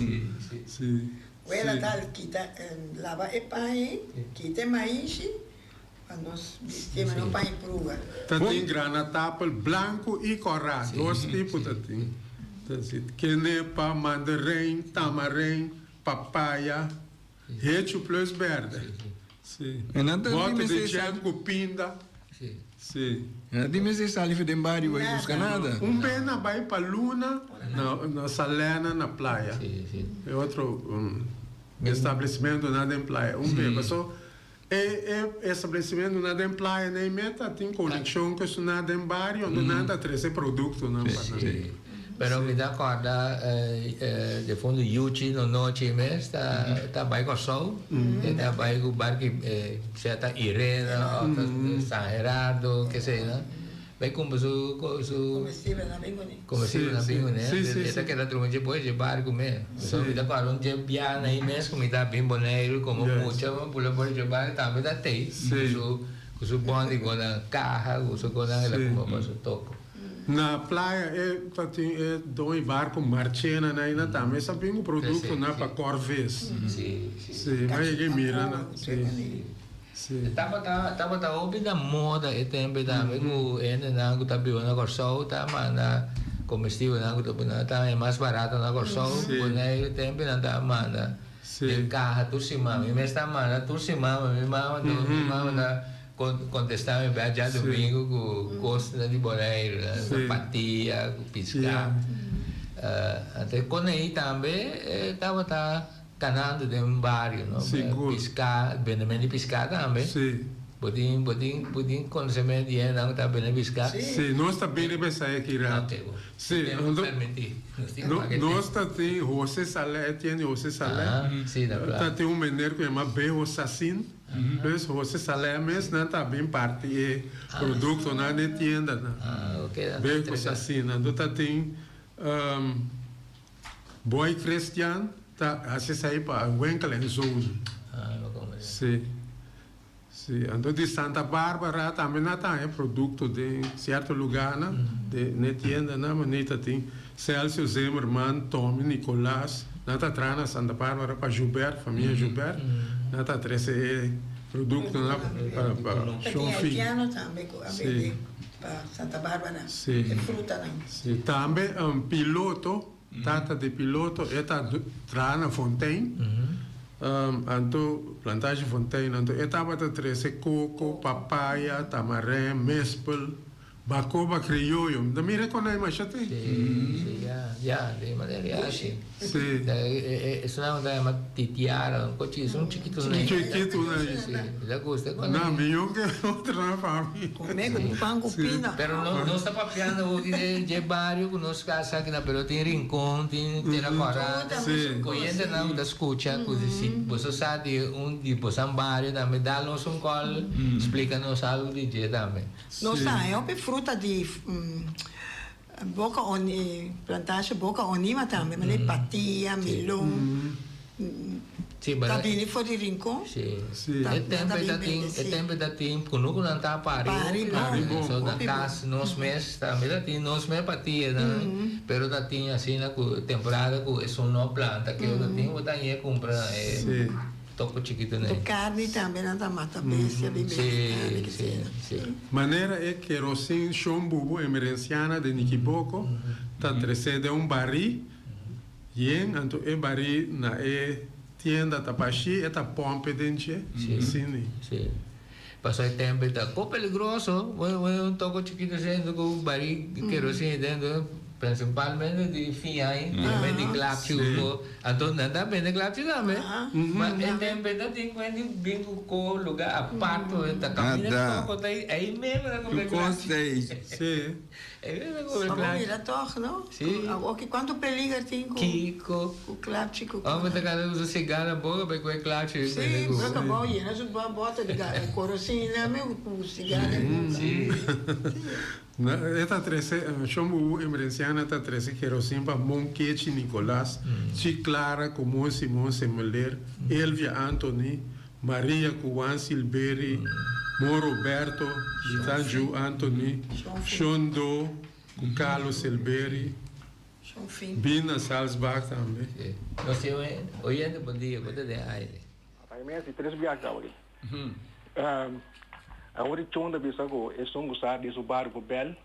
Si. Wela ta kita laba e paña ei kita e maishi. Pa nos bisti ma no paña pruga. Ta tin granatapel blanku i kòrá, dos tipo ta tin. Ta si kenepa, mandarein, tamarein, papaya, hechu plus bèrdè. Si. Bòter di jam ku pinda. Si. E nan tin mester sali for den bario bai buska nada. Un bena bai pa luna na Salena na playa. E otro establecimentonan den playa. Un be paso E e establecimentonan den playa na e meta tin conexion cu esunnan den bario unda nan ta trece productonan pa nan. Sí. Pero mi ta corda defunto Yuchi Nonochi mes ta ta bay Corsou, e ta bay cu barki sea ta Irena of ta San Gerardo kesey nan. Bay cumpra su su Comestibel nan bin cune. Comestibel nan bin cune. Sí, sí, E ta sí. keda drumi dje boe dje barco mes. Sí. Mi ta kòrda un dje biaha na ei mes ku mi ta bin Boneiru komo Yes. mucha mi bula por dje barco tambe ta tei Sí. ku su ku su bondi ku nan kaha ku su konan el a Sí. kumpra pa su toko. Na playa e ta tin e doño barco Marchena na einan tambe sa bin ku producto Sí, nan sí. pa kòrves. Sí, sí. Sí, mi a yega mira nan. Sí. Sí. Tabata tabata hopi na moda e tempo tambe ku hendenan ku ta biba na Kòrsou ta manda komestibelnan ku ta pone ta haña mas barato na Kòrsou Sí. Boneiru tempo nan ta manda Sí. den kaha tur siman mi mes ta manda tur siman mi mama ta mi mama ta kon kontestá mi bèk djadumingu ku kosnan di Boneiru Sí. patia ku piská Ya. Anto konei tambe tabata Canando den un bario, no? Sigur. Pisca, bendemento di pisca tambe. Si. Bo tin, bo tin, bo tin conocemento di hendenan cu ta bende pisca? Si. Si, nos ta bini pa esaki aki rato. Ok, bo. Si, Tempo anto, permiti. Nos tin no, wak e nos tempo. ta tin Jose Saleh, Etienne Jose Saleh. Ah, si, na Ta plaza. tin un meneer cu yama Beho Sassin. Dus Jose Saleh mes nan ta bin parti e productonan den tiendanan. Ah, ok, nan ta Beho entrega. Sassin. Anto ta tin, Boy Christian ta hasi esei pa Winkel en Zoon. Sí. Sí. Anto di Santa Barbara tambe nan ta haña producto den cierto lugarnan, den e tiendanan, manera ta tin Celcio Zimmerman, Tommy Nicolaas, nan ta traha na Santa Barbara pa Joubert, famia Joubert, nan ta trece e productonan pa Ta tin Shon Fi. haitiano tambe cu a bende pa Santa Barbara, e frutanan. Sí. Tambe un piloto. Tata di piloto e ta traha na Fontein, anto Plantage Fontein, anto e tabata trece coco, papaya, tamarijn, mespel. Bacoba criollo. Mi ta mira con nan masha te. Sí, sí, ya, ya, de manera ya, sí. Sí. Esun ta yama titiara, un cochi, esun chiquito nan. Chiquito nan. Sí, mi ta gusta con nan. Na, miyo ke otro nan pa mi. Come cu pan cu pina. Pero no, nos ta papiando hopi de dje bario cu nos casa aki nan, pero tin Rincon, tin Tera Cora. Sí. Oyentenan cu ta scucha cu si boso sa di un di bosan bario tambe, dal nos un call, splica nos algo di dje tambe. Nos ta haña hopi fruta di Boca Oni, plantasje Boca Onima tambe, manera patia, melon, ta bini for di Rincon. Sí. E tempo ta tin, e tempo ta tin kunuku ku nan ta pari hopi. So na kas nos mes tambe ta tin nos mes patia nan, pero ta tin asina ku temporada ku esun no planta ke ta tin bo ta hañ'é kumpra na e. Toko chikitu ne. Tu carni tambe nan ta mata bestia bin bebe carni ki sena. Manera e kerosin shon bubu emerenciana den Nikiboko ta trece den un bari yen anto e bari na e tienda ta bashi e ta pompe den dje asina. Si. Paso e tempo e ta ko peligroso un toko chikitu asina ku bari kerosin dentro principalmente di fin ai di di klapchi ku ko anto nan ta bende klapchi tambe ma e tempo e ta tin ku hende bin ku ko luga apart ta kaminda toko ta ai mesmo ta kumpra klapchi. Pa bo mira tòg, no? Sí. Awor ki kuantu peliger tin ku. Kiko. Ku klapchi ku. Homber ta kasa ku su sigar na boka pa e kohe klapchi Sí, bo ta bou yena su bòter di korosina me ku sigar na boka. Sí. Na e ta trese, Shon Bubu Emerenciana ta trese kerosin pa Mon Kechi Nicolas, Chi Clara ku Mon Simon Semeler, Elvia Anthony, Maria ku Juan Silberi, Mon Roberto, Mitan Ju Anthony, Shon Do ku Carlos Silberi, Bina Salsbach tambe. Nos tin un oyente bon dia, bo ta den aire. Pai mes di tres biaha caba aki. Awor e chon ta bisa cu esun cu sa di su barco bel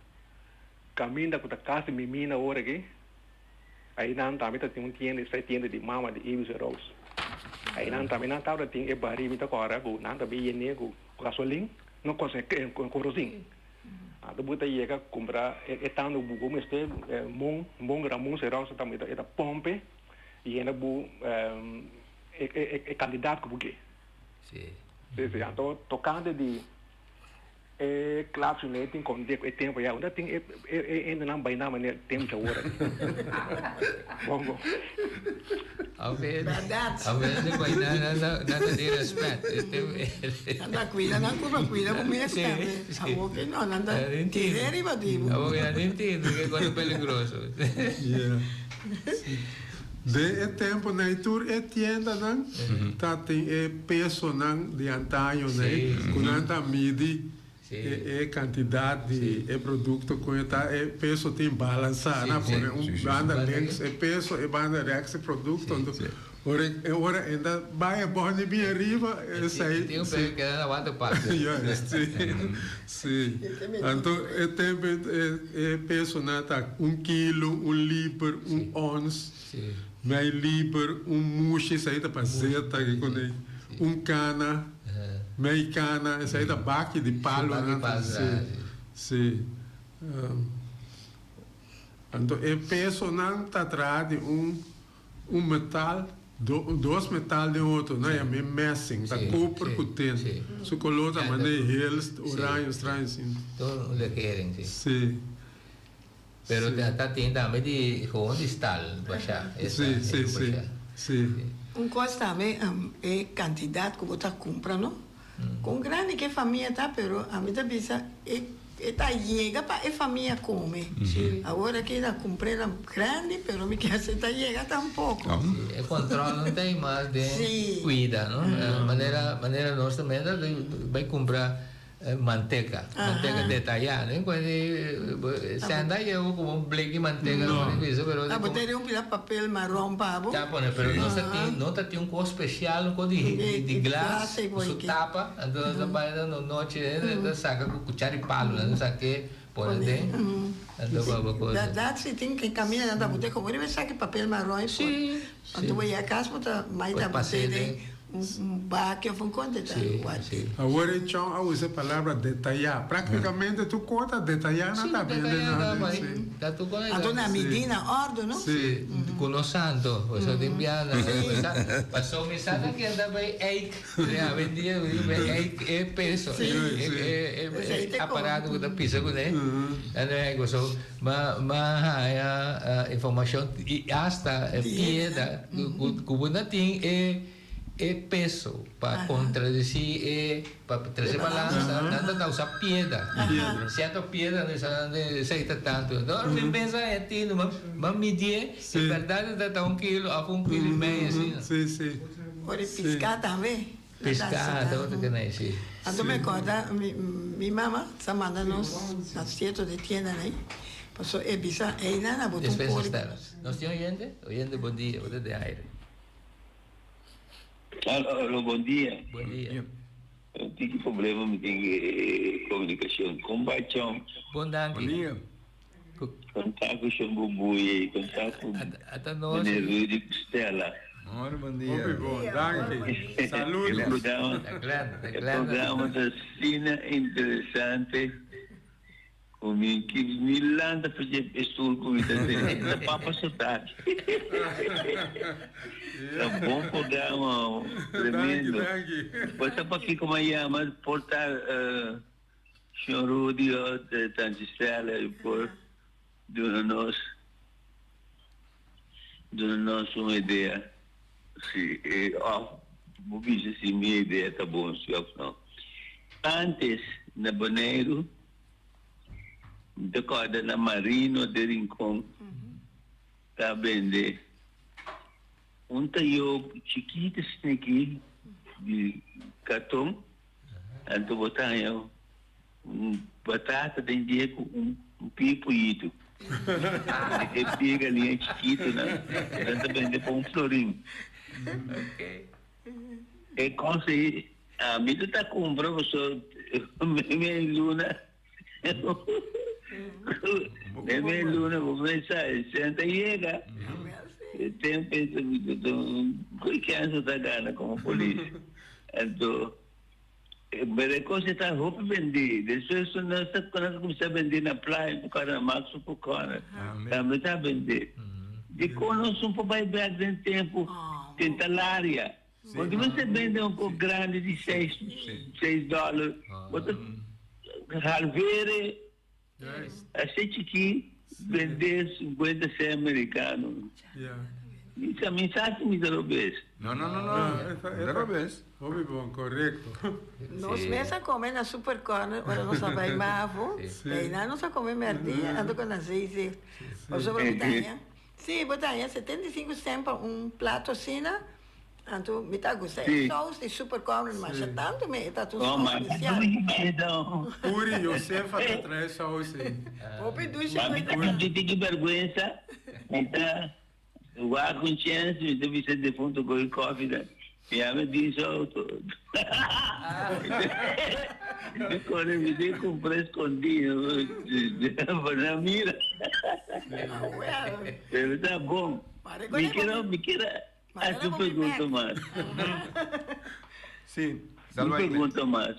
caminda cu ta casi mimina awor aki. Einan tambe ta tin un tienda, esei tienda di mama di Ibis en Rose. Einan tambe nan tabata tin e barí, mi ta kòrda ku nan ta bin yen'é ku gasolin, no ku korosin. Anto bo ta yega kumpra e tantu ku bo mester, mon, mon Ramon Serosa tambe e ta pòmpe yena bo e kantidat ku bo ke. Sí. Sí, sí. Anto tokante di. E klapsu nei tin konde ku e tempu ya unda tin e e hendenan bai na manera tempu djawor aki. Bon bon. Awe Bèrdat. awe hende bai na nan ta nan ta tin rèspèt. Nan ta kuida nan kurpa kuida bo mes tambe. Awor ke no nan ta tir'é riba di bo. Awor ke nan tin tinu ke kos peligroso. Yeah. Den e tempunan tur e tiendanan ta tin e pesonan di antaño nei ku nan ta midi e kantidat di e produkto ku e ta e peso tin balansá. Nan a pone un banda links e peso e banda rèks e produkto. Anto ora e ora e ta bai e bòndi bin ariba esei. Tin un peso keda na wak parti. Juist, si. Si. Anto e tempu e pesonan ta un kilo, un liber, un ons, mei liber, un mushi, esei ta pa zeta ke kuné, un kana, mei kana, esei ta baki di palonan. Si, si. Anto e pesonan ta traha di un. Un metal, dos metal den otro, nan yam'é messing, ta koper ku tin. Su koló ta manera hel, oraño, straño asin. Tur un legering, si. Si. Pero ta tin tambe di gewoon di stal bashá. Si, si, si, si. Un kos tambe e kantidat ku bo ta kumpra no. Kon grandi ku e famia ta pero ami ta bisa e e ta yega pa e famia kome. Awor aki ta kumpr'é nan grandi pero mi kier sa e ta yega tampoko. Si, e control no ta ei mas den kuida no. Manera manera nos ta mester bai kumpra Manteca, manteca detallá, no encuentro senda llevo como un bleki manteca no por bisa pero Ah, bo ta un pida papel marron pa bo. Ta pone pero no ta tin no ta tin un cos special un cos di di glas cu su tapa anto nos ta bay na nochi ta saca cu cuchara di palo nan ta saque pone den anto pa bo cosa. Berdad si tin ke caminda nan ta bote como riba esaki papel marron y por anto bo yega cas bo ta mai ta bote den. Un baki of un konte ta wat. Awor e chon a usa e palabra detayá. Práktikamente tur kos ta detayá nan ta bende nan. Anto nan midí na òrdu, no? Sí, ku nos santo. Pasobra tin bia nan pasobra mi sa ta ken ta bay eik. Awendia mi di bay eik e peso, e aparato ku ta pisa kuné. Pasobra m'a haña informashon i asta e piedra ku bo na tin e. E peso pa contradeci e pa trece balansa nan ta usa piedra cierto piedra nan usa esey ta tanto enton mi pensa e tino ma midie en berdad e ta un kilo of un kilo y medio asina. Ora e pisca tambe. Pisca ta otro ke nan si. Anto mi acorda mi mama sa manda nos na cierto de tienda nan pasobra e bisa eynan a bota un poli. Nos tin oyente? Oyente bon dia bo ta den aire. Alo, bon dia. Bon dia. Un tiki problema mi tin ku komunikashon. Kon bai chon? Bon danki. Bon dia. Kon ta ku shon Bubuy ei? Kon ta ku meneer Rudy ku Stella? Mor bon dia. Hopi bon, danki. Saludos. E programa, e programa ta asina interesante. Ku mi ki mi lanta pa dje e stoel ku mi ta tene ta papa sotaki. Ta bon programa tremendo. Bo sa pakiko mi a yama por ta Señor Rudy o Tanchi Stella y por duna nos duna nos un idea si of bo bisa si mi idea ta bon si of no. Antes na Boneiru. Mi ta kòrda na Marino de Rincon ta bende un tayo chikito asina aki di karton, anto bo ta haña un batata den dje ku un pia poyito. E pia galiña chikitonan nan ta bende pa un florin. E kos ei ami ta ta kumpra pasobra mei luna mei luna bo mesa e sèn ta yega e tempu ei ta ku kèns bo ta gana komo polis anto pero e kos ei ta hopi bendí despues nos ta kuminsá bendí na playa ku kòrda Max ku Corner tambe ta bendí. Dikon nos no por bai bek den tempu den talaria? Porque mester bende un kos grandi di seis seis dòler, bo ta halvere así chikí bende sinkuenta sèn merikano. Mi sa mi sa si mi ta robes. No, no, no, no, no ta robes. Hopi bon, korekto. Nos mes a kome na Super Corner ora nos a bai Mavo, einan nos a kome mèrdia anto ku na Zeezicht. Pasobra bo ta haña, sí, bo ta haña 75 cent pa un plato asina, anto mi ta gusta e saus di Super Corner masha tantu mi, e ta un saus spesial. Puri Josefa ta trae saus ei. Hopi dushi Ma mi ta sinti tiki bèrgwensa, mi ta wak un chèns, mi ta bisa defuntu kohe kòfi ta. Mi a di su auto. Mi kore mi tin kumpra eskondí pa nan mira. Pero ta bon. Mi kier mi kier hasi un pregunta mas. Sí, Un pregunta mas.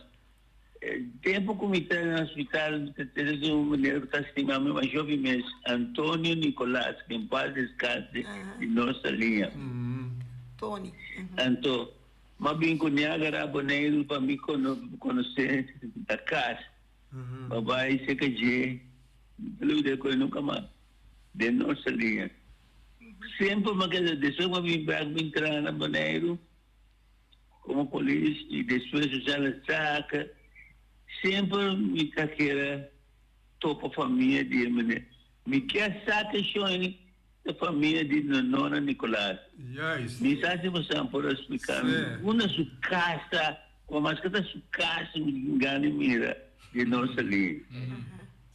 Tempu ku mi ta na hospital mi ta tene di un manera ku ta stima mi masha hopi mes, Antonio Nicolas, ke en paz descanse, di nos Saliña. Tony. Anto, m'a bin ku Niagara, Boneiru pa mi konosé na kas. M'a bai serka dje, mi ta lubida ku e nunka mas, den nos Saliña. Semper m'a keda, despues ku m'a bin bèk bin traha na Boneiru, Como polis y despues Susana saca, semper mi ta kere topa famia di e meneer. Mi kier saca e shon ta famia di Nonona Nicolaas. Juist. Mi sa si bosan por a splica mi Sí. unda su casa, como maske ta su casa mi tin gana di mira di nos salí.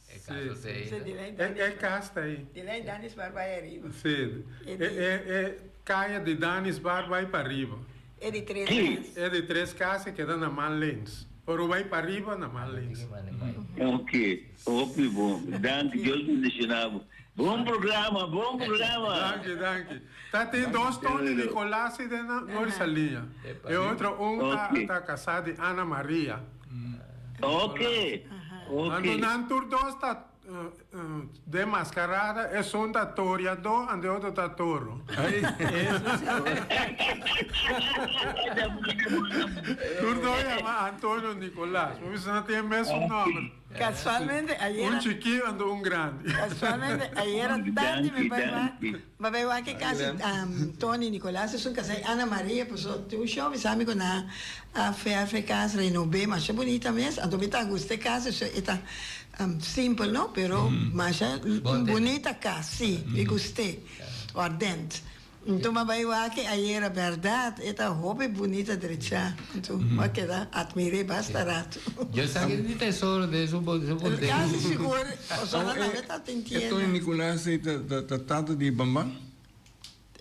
E caso Sí. ta ei, Sí, no? di lei E, Danis. e cas ta ei. Di lei Danis Bar bai ariba. Sí. E E, di. e, e kaya di Danis Bar bai pa riba. E di tres Sí. cas. E di tres cas e keda na man links. Ora bai pariba na man links. Ok, hopi bon. Danki, Dios bendiciona bo. Bon programa, bon programa. Danki, danki. Ta tin dos Tony Nicolas den Noord Saliña. E otro un ta ta casá di Ana Maria. Ok, ok. Anto nan tur dos ta den mascarada, esun ta toreadó anto e otro ta toro. Tur dos yama Antonio Nicolas. Bo bisa nan tin e mesun nomber. Casualmente ayer. Un chikí anto un grandi. Casualmente ayer tardi mi bai wak, mi bai wak e cas di Tony Nicolas esun casa di Ana Maria paso tin un show mi sa mi cu nan a verf e cas renob'e masha bunita mes anto mi ta gusta e cas eso e ta simpel no pero masha bunita cas si mi gust'e ordent. Nto m'a bai wak e ayera berdad e ta hopi bunita drecha nto m'a keda admir'é basta rato. Yo sa ki di tesoro den su bodega. Casi sigur pasobra nan tambe ta tin tienda. E Tony Nicolaas ei ta tata di Bamban?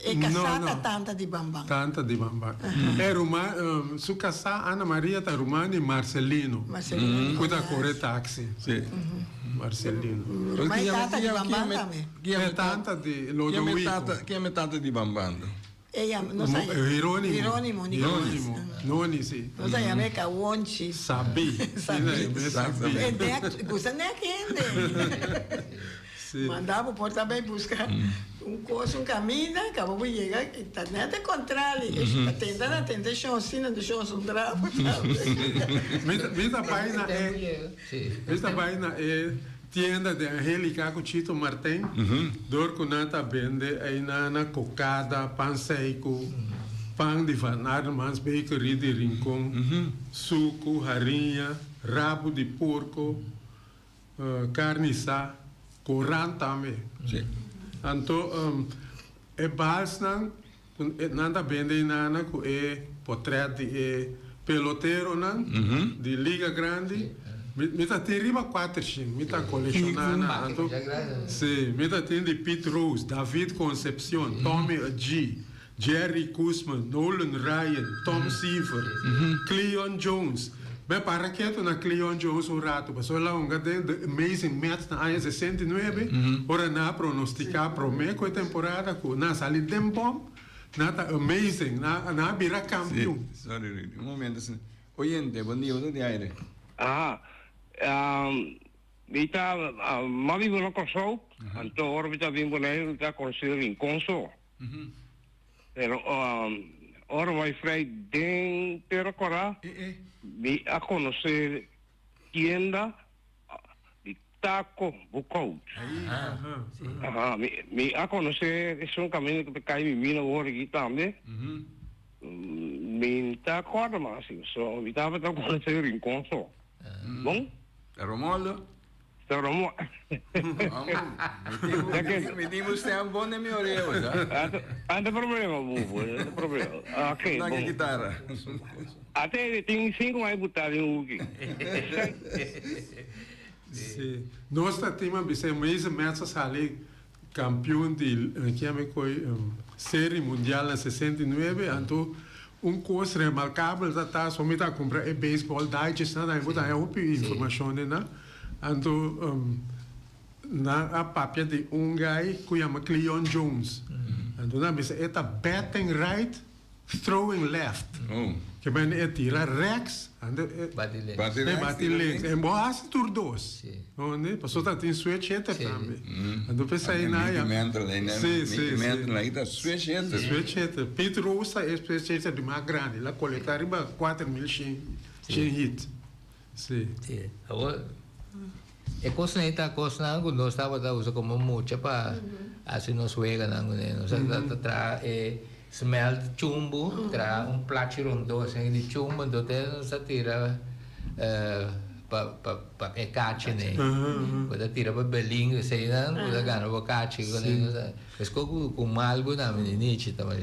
E casá ta tanta di Bamban. Tanta di Bamban. E ruman, su casá Ana Maria ta ruman di Marcelino. Marcelino Cu ta core taxi. Si. Marcelino. Ruman e tata di Bamban tambe. E tanta di Lodowico. Ken e tata di Bambando? E yama, nos a Jeronimo. Jeronimo Nicolas. Jeronimo. Noni, si. Nos a yama e Kawonchi. Sabi. Sabi. Sabi. E nek, gusta nek hende. Si. Manda bo por ta bay busca un cos, un caminda, caba bo yega, ta net e contrali. E tenta na tentashon, si na tentashon su trapo tambe. Mi ta bay na e, mi ta bay na e Tienda di Angelica cu Chito Martin, dor cu nan ta bende eynana cocada, pan seico, pan di Van Armans Bakery di Rincon, sucu, hariña, rabo di porco, carni sa, corant tambe. Anto e balsnan cu nan ta bende eynana cu e potret di e peloteronan di Liga Grandi, mi ta tin riba cuatershin, mi ta colecciona nan. Anto, si, mi ta tin di Pete Rose, David Concepcion, Tommy Agee, Jerry Koosman, Nolan Ryan, Tom Seaver, Cleon Jones. Be para ketu na Cleon Jones un rato, pasobra el a hunga den The Amazing Mets na aña 69, ora nan a pronostica prome cu e temporada cu nan a sali den bom, nan ta amazing, nan a bira campeon. Si, sorry Rudy, un momento asina. Oyente, bon dia, bo ta di aire? Aha, mi ta, mi a biba na Kòrsou, anto ora mi ta bin Boneiru mi ta konosí Rincon so. Pero ora bai vrij den Tera Kòrá, mi a konosé tienda di Taco Boekhout. Aha, mi a konosé esun kaminda ku ta kai mi mina awor aki tambe. Mi ta kòrda mas, so mi tabata konosé Rincon so. Bon? Romolo? Pero mo. Mi tin un stem bon den mi orea, bo sa. Ante problema, bubu, ante problema. Ok, bon. Danki guitarra. Ate tin cinco mai buta den huki. Si. Nos ta tin a bisa e Mason Mets a sali campeon di kiami koe serie mundial na 69 anto un cos remarcabel ta ta so mi ta cumpra e baseball digest nan tambe bo ta haya hopi informacion den nan anto nan a papia di un guy cu yama Cleon Jones anto nan a bisa e ta batting right Throwing left. Ke men e tira rechts, ande e Bati links. Bati rechts, e bati tira links. links. En bo hasi tur dos. Si. Onde? Pasobra ta tin switch hitter Si. tambe. Anto p'esei na Mickey ya. Mantle, ei ne? Si, Mickey si, si. Mantle ei ta switch hitter. Switch hitter. Pete Rose ta e switch hitter di mas grandi. El a kolekta riba 4100 shen hit. Si. Si. Awor, e kosnan ei ta kosnan ku nos tabata usa komo mucha pa hasi nos weganan kuné. Nos a ta traha e smelt chumbu, traha un plachi rondó asina di chumbu, anto te nos a tira pa pa pa e kachi nei. Bo ta tira pa belin eseinan, bo ta gana bo kachi kuné. Meskos ku ku malgu tambe di nichi tabata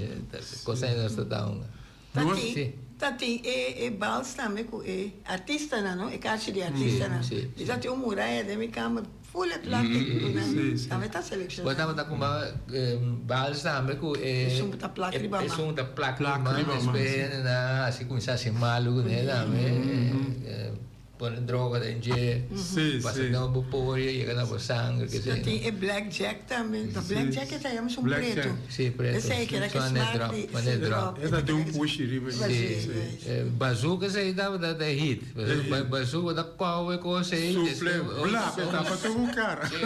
kosnan ei nos ta ta hunga. Ta tin, ta tin e e bals tambe ku e artistanan no, e kachi di artistanan. Mi ta tin un muraya den mi kamer. Full e plastic ku nan tambe ta selecciona. Bo tabata kuma bals tambe ku e Esun ta plak riba man. Esun ta plak riba man despues hende nan hasi kuminsá hasi malu kuné tambe. Pone droga den dje, pasa den bo poria, yega na bo sanger, ke sei. Tin e black jack tambe. Ta black jack e ta yama esun pretu. Si, pretu. Esei keda ke smak di Mane drop. E ta den un pushi riba dje. Si. Bazooka esei tabata e hit. Bazooka ta kou e kos ei. Suple blap e tapa tur bo kara. Si,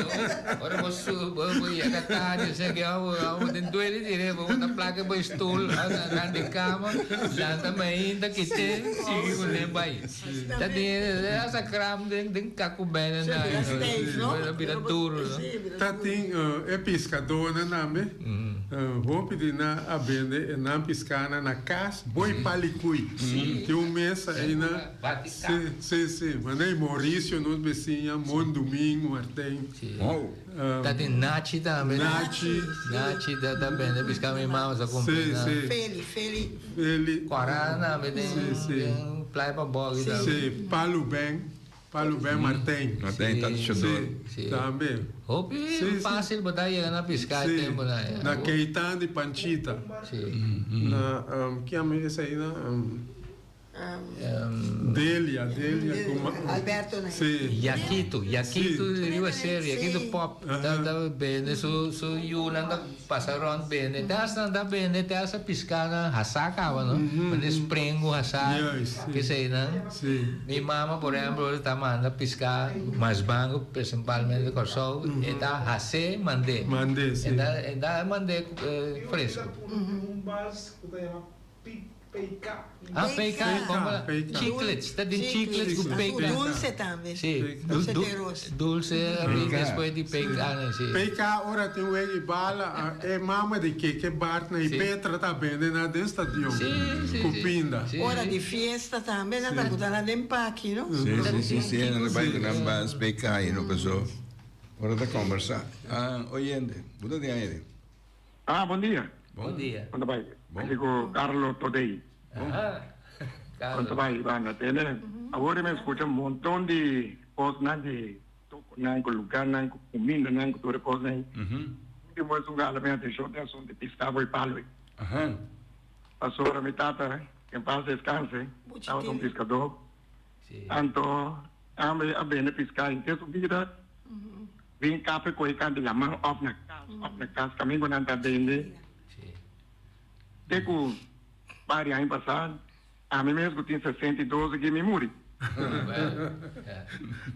ora bo bo yega tardi esei ke bo tin duele dire bo ta plaka bo stoel nan di kama lanta mainta kite sigui kuné bai. Ta tin asa kram den den kakubena na. Bira steif no? Bira duro no? Ta tin e piskadónan tambe. Hopi di nan a bende e nan piskanan na kas boi palikui. Tin un mesa einan. Si, si, si. Manera Mauricio nos besiña, Mon Domingo, Martijn. Ta tin Nachi tambe. Nachi. Nachi ta bende piska mi mama sa kumpra nan. Si, si. Feli, Feli. Feli. Kora tambe den Playa pa Boggy tambe. Si, Palu Ben, Palu Ben Martijn. Martijn ta chador. Si, tambe. Hopi facil bo ta yega na piska e tempo nan. Si, na Keitan di Panchita. Si. Na, kiami esei na? Delia, Delia ku ma. Alberto na. Si. Yakito, Yakito riba seru, Yakito pop ta ta bende su su yunan ta pasa rond bende, te hasta nan ta bende te hasta piská nan hasá kaba no, mane sprengu hasá kesei nan. Mi mama por ehempel ta manda piská mas bango principalmente Kòrsou e ta hasé mand'é, e ta mand'é fresku. Ah, PK, como la chiclets, ta den chiclets cu PK. Dulce tambe. Si, dulce de ros. Dulce despues di PK, si. PK ora tin wegi bala, e mama di Keke Bart na y Petra ta bende na den stadion. Cu pinda. Ora di fiesta tambe nan ta buta nan den paki, no? Si, si, si, si, nan ta bai cu nan bas PK y no paso. Ora ta combersa. Ah, oyente, buta den aire. Ah, bon dia. Bon dia. Kon ta bai? Aki ku Carlo Todey. Aha, Carlo. Kon ta bai, banda? Tene, awor mi a skucha un monton di kosnan di tokonan ku lugarnan ku kumindanan ku tur e kosnan ei. Último esun ku a hala mi atenshon ta e asuntu di piská for e palu ei. Pasobra mi tata, en pas deskanse, tabata un piskadó. Anto tambe a bende piská henter su bida. Bin kape ku e kan di laman òf na kas òf na kas kaminda ku nan ta bende. Te ku bari aña pasá ami mes ku tin 62 aki mi muri.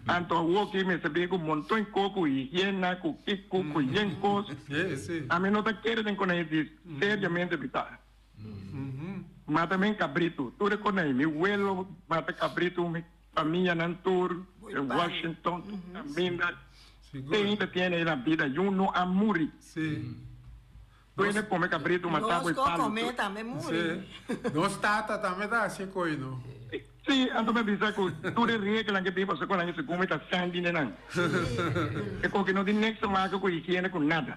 Anto awoki mester bin ku monton kos ku higiena ku kiko ku yen kos. Ami no ta kere den konei di seriamente bisa. Mata men kabritu tur e konei mi welo mata kabritu mi famianan tur den Washington tur kaminda te hinta tiene ei na bida yun no a muri tur hende kome kabritu mata bo e palu tur. Nos tata tambe ta hasi koi no. Si, anto mi a bisa ku tur e reglanan ke bin pasobra ku nan segun mi ta santi den nan. E koke no tin niks te maka ku higiene ku nada.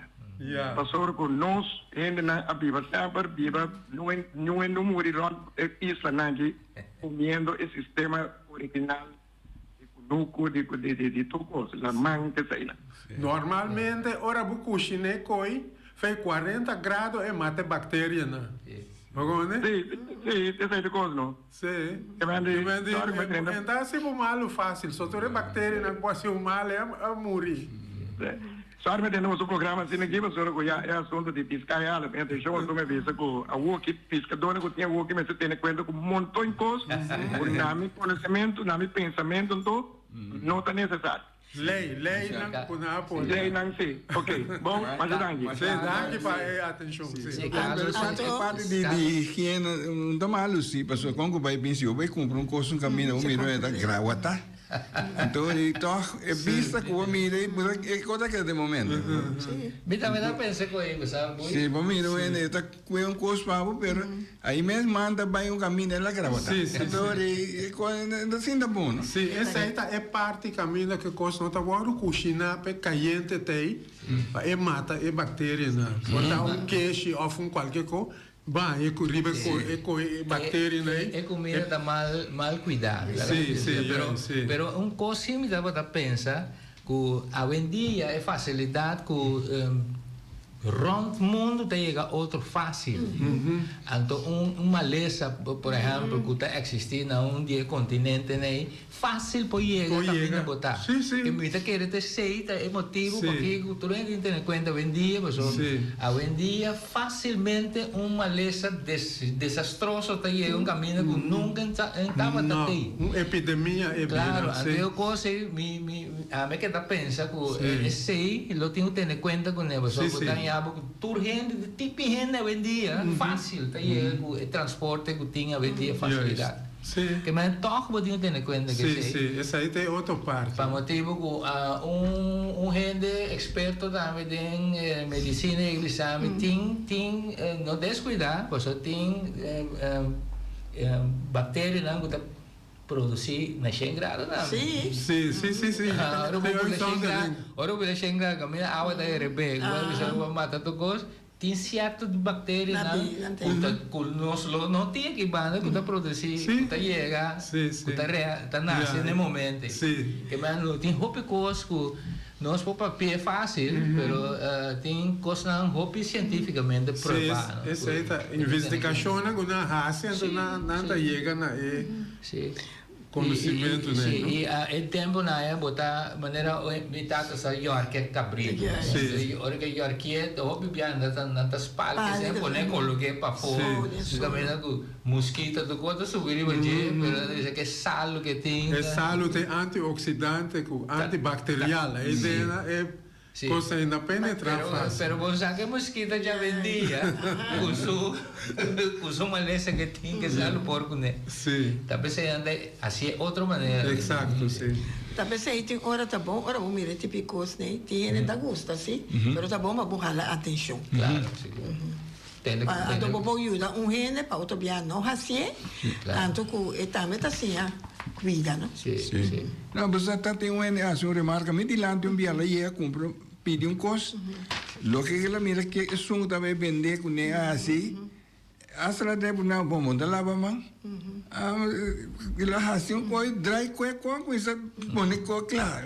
Pasobra ku nos hendenan a biba semper biba niun no muri rònt e islanan aki kumiendo e sistema original di kunuku di tur kos, laman keseinan. Normalmente ora bo kushiné koi Fei 40 grado e mata e bacterianan. Bo comprende? Sí, sí, esei ta cos no. Sí. E ta haci bo malu facil, so tur e bacterianan cu bo haci bo mal e a muri. Sí. Sorry mi tende boso programa asina aki pasobra cu ya e asunto di pisca e hala mi atencion pasobra mi a bisa cu awoki piscadornan cu tin awoki mester tene cuenta cu monton cos cu na mi conocimento, na mi pensamento anto no ta necesario. Lei, leinan ku nan a pone. Leinan si. Ok, bon, masha danki. Si, danki pa e atenshon. Si. E parti di higiena no ta malu si, pasobra kon ku bai bin si bo bai kumpra un kos un kaminda bo mira e ta grawata. Anto e tòg e bista ku bo mira ei e kos ta keda den momento. Mi tambe ta pensa ku ei, bo sa bui. Si, bo mira un hende e ta Kue un kos pa bo, pero ahí mes manda bai un kaminda el a grabata. Sí, sí, Anto sí. e kos no ta sinta bon, no? Sí, esei ta e parti kaminda ku e kos no ta wòrdu kushiná pa e kayente t'ei, pa e mata e bakterianan. Por ta un keshi òf un kualke kos, baña ku riba e ko e bakterianan ei. E kumida ta mal mal kuidá. Sí, sí, Pero sí. pero un kos sí mi tabata pensa. Ku awendia e fasilidat ku rònt mundu ta yega otro fásil. Anto un malesa, por ehèmpel, ku ta eksistí na un di e kontinentenan ei, fásil por yega kaminda bo ta. I mi ta kere ta esei ta e motibu pakiko tur hende tin tene kuenta awendia, pasobra awendia fásilmente un malesa desastroso ta yega un kaminda ku nunka e tabata tei. Un epidemia e bira. Klaro, anto e kos ei mi mi ami ke ta pensa ku esei lo tin ku tene kuenta kuné pasobra bo ta haña bo ku tur hende di tipi hende awendia fásil ta yega ku e transporte ku tin awendia fasilidat. Ke men tòg bo tin ku tene kuenta ku esei. Sí, sí, esei ta e otro parti. Pa motibu ku un un hende eksperto tambe den medisina i bisa mi tin tin no deskuidá pasobra tin bakterianan ku ta produsí na shen grado tambe. Sí. Sí, sí, sí, sí. Ora bo bira shen grado, ora bo bira shen grado kaminda awa ta herebé ku bo bisa ku bo mata tur kos. Tin sierto bacterianan cu ta cu nos lo no tin aki banda cu ta produci, cu ta yega, cu ta rea, ta nace na e momento ei. Ke men lo tin hopi cos cu nos por papia facil, pero tin cosnan hopi cientificamente prueba. Sí, esey ta investigacionnan cu nan haci anto nan ta yega na e. Conocimento ne, no? Sí, y e tempo na e bo ta manera mi tata sa yorke cabrito. Sí. Ora ke yorkie hopi bia nan ta nan ta spalke se pone coloke pafo. Sí. Caminda cu mosquito tur cosa ta subi riba dje pero nan ta bisa ke salo ke tin. E salo ta e antioxidante cu antibacterial. E idea e Cosa ei na penetra fácil. Pero bo sa ke mosquito djawendia ku su ku su malesa ke tin ke sa lo por kuné. Sí. Ta p'esei nan ta hasié otro manera. Exacto, sí. Ta p'esei tin ora ta bon ora bo mira e tipo di kos nei tin hende ta gusta sí pero ta bon pa bo hala atenshon. Claro, sigur. Tende ku tende. Anto bo por yuda un hende pa otro bia no hasié tanto ku e tambe ta siña kuida no. Sí, sí. No, bo sa ta tin un hende hasi un remarka mi dilanti un bia la yega kumpra pidi un kos loke ke la mira ke esun ku ta bai bende kuné a hasi hasta la debe nan bon bo no ta laba man el a hasi un kos drai kue kon kuminsa pone kos kla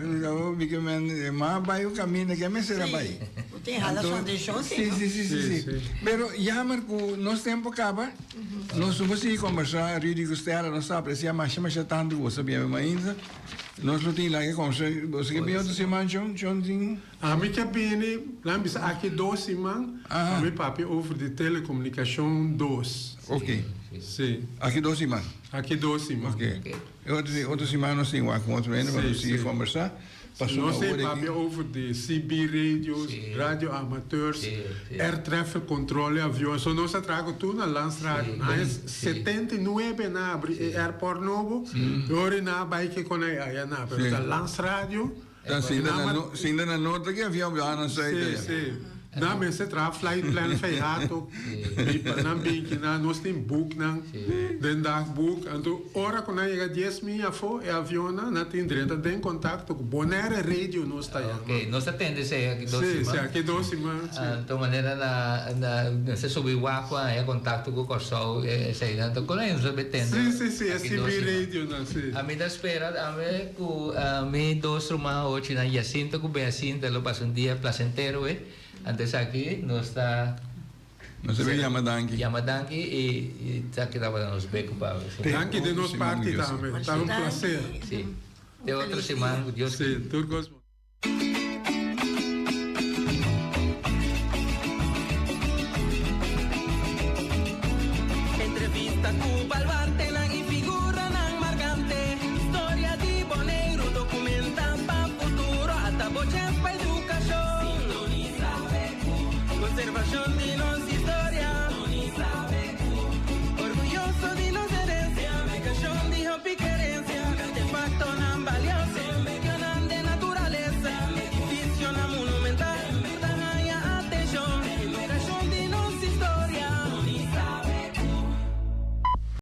mi ke men mas bai un kaminda ke mester a bai. Bo tin hala su atenshon si no? Sí, sí, sí, sí. Pero jammer ku nos tempo kaba, nos no por sigui kombersá Rudy ku Stella, nos ta apresiá masha masha tantu ku boso a bini mainta. Nos lo tin laga kombersá, boso ke bini otro siman John? John tin? Ami ke bini, nan bisa aki dos siman, ami papia over di telekomunikashon dos. Ok. Sí. Aki dos siman? Aki dos siman. Ok. E otro siman nos tin wak ku otro hende pa nos sigui kombersá. Nos ta papia over di CB radios, radio amateurs, air traffic control e avion. So nos a traha cu tur na Landsradio. Na aña 79 nan abri e airport nobo y ora nan a bay ke con ay aya nan. Pero ta Landsradio. Ta sinta na nota ki avion biaha na zuid aya. Si, si. Nan mester traha flight plan fehato y pa nan bin kinan nos tin boeknan den dagboek anto ora cu nan yega dies mil afo e avionnan nan tin drenta den contacto cu Bonaire radio nos ta yama. Ok, nos ta tende esey aki dos siman. Si, si aki dos siman si. Anto manera na na nos ta subi wak a haya contacto cu Corsou eseynan ta con nos ta be tende. Si, si, si e CB radio nan si. Ami ta spera tambe cu mi dos ruman ochinan Jacinto cu Beacinta lo pasa un dia placentero we. Anto esaki nos ta. Nos ta bin yama danki. Yama danki y esaki tabata nos beku pa awe. Danki den nos parti tambe. Ta un placer. Si. Te otro siman cu Dios kier. Si, tur cos bon. Entrevista cu.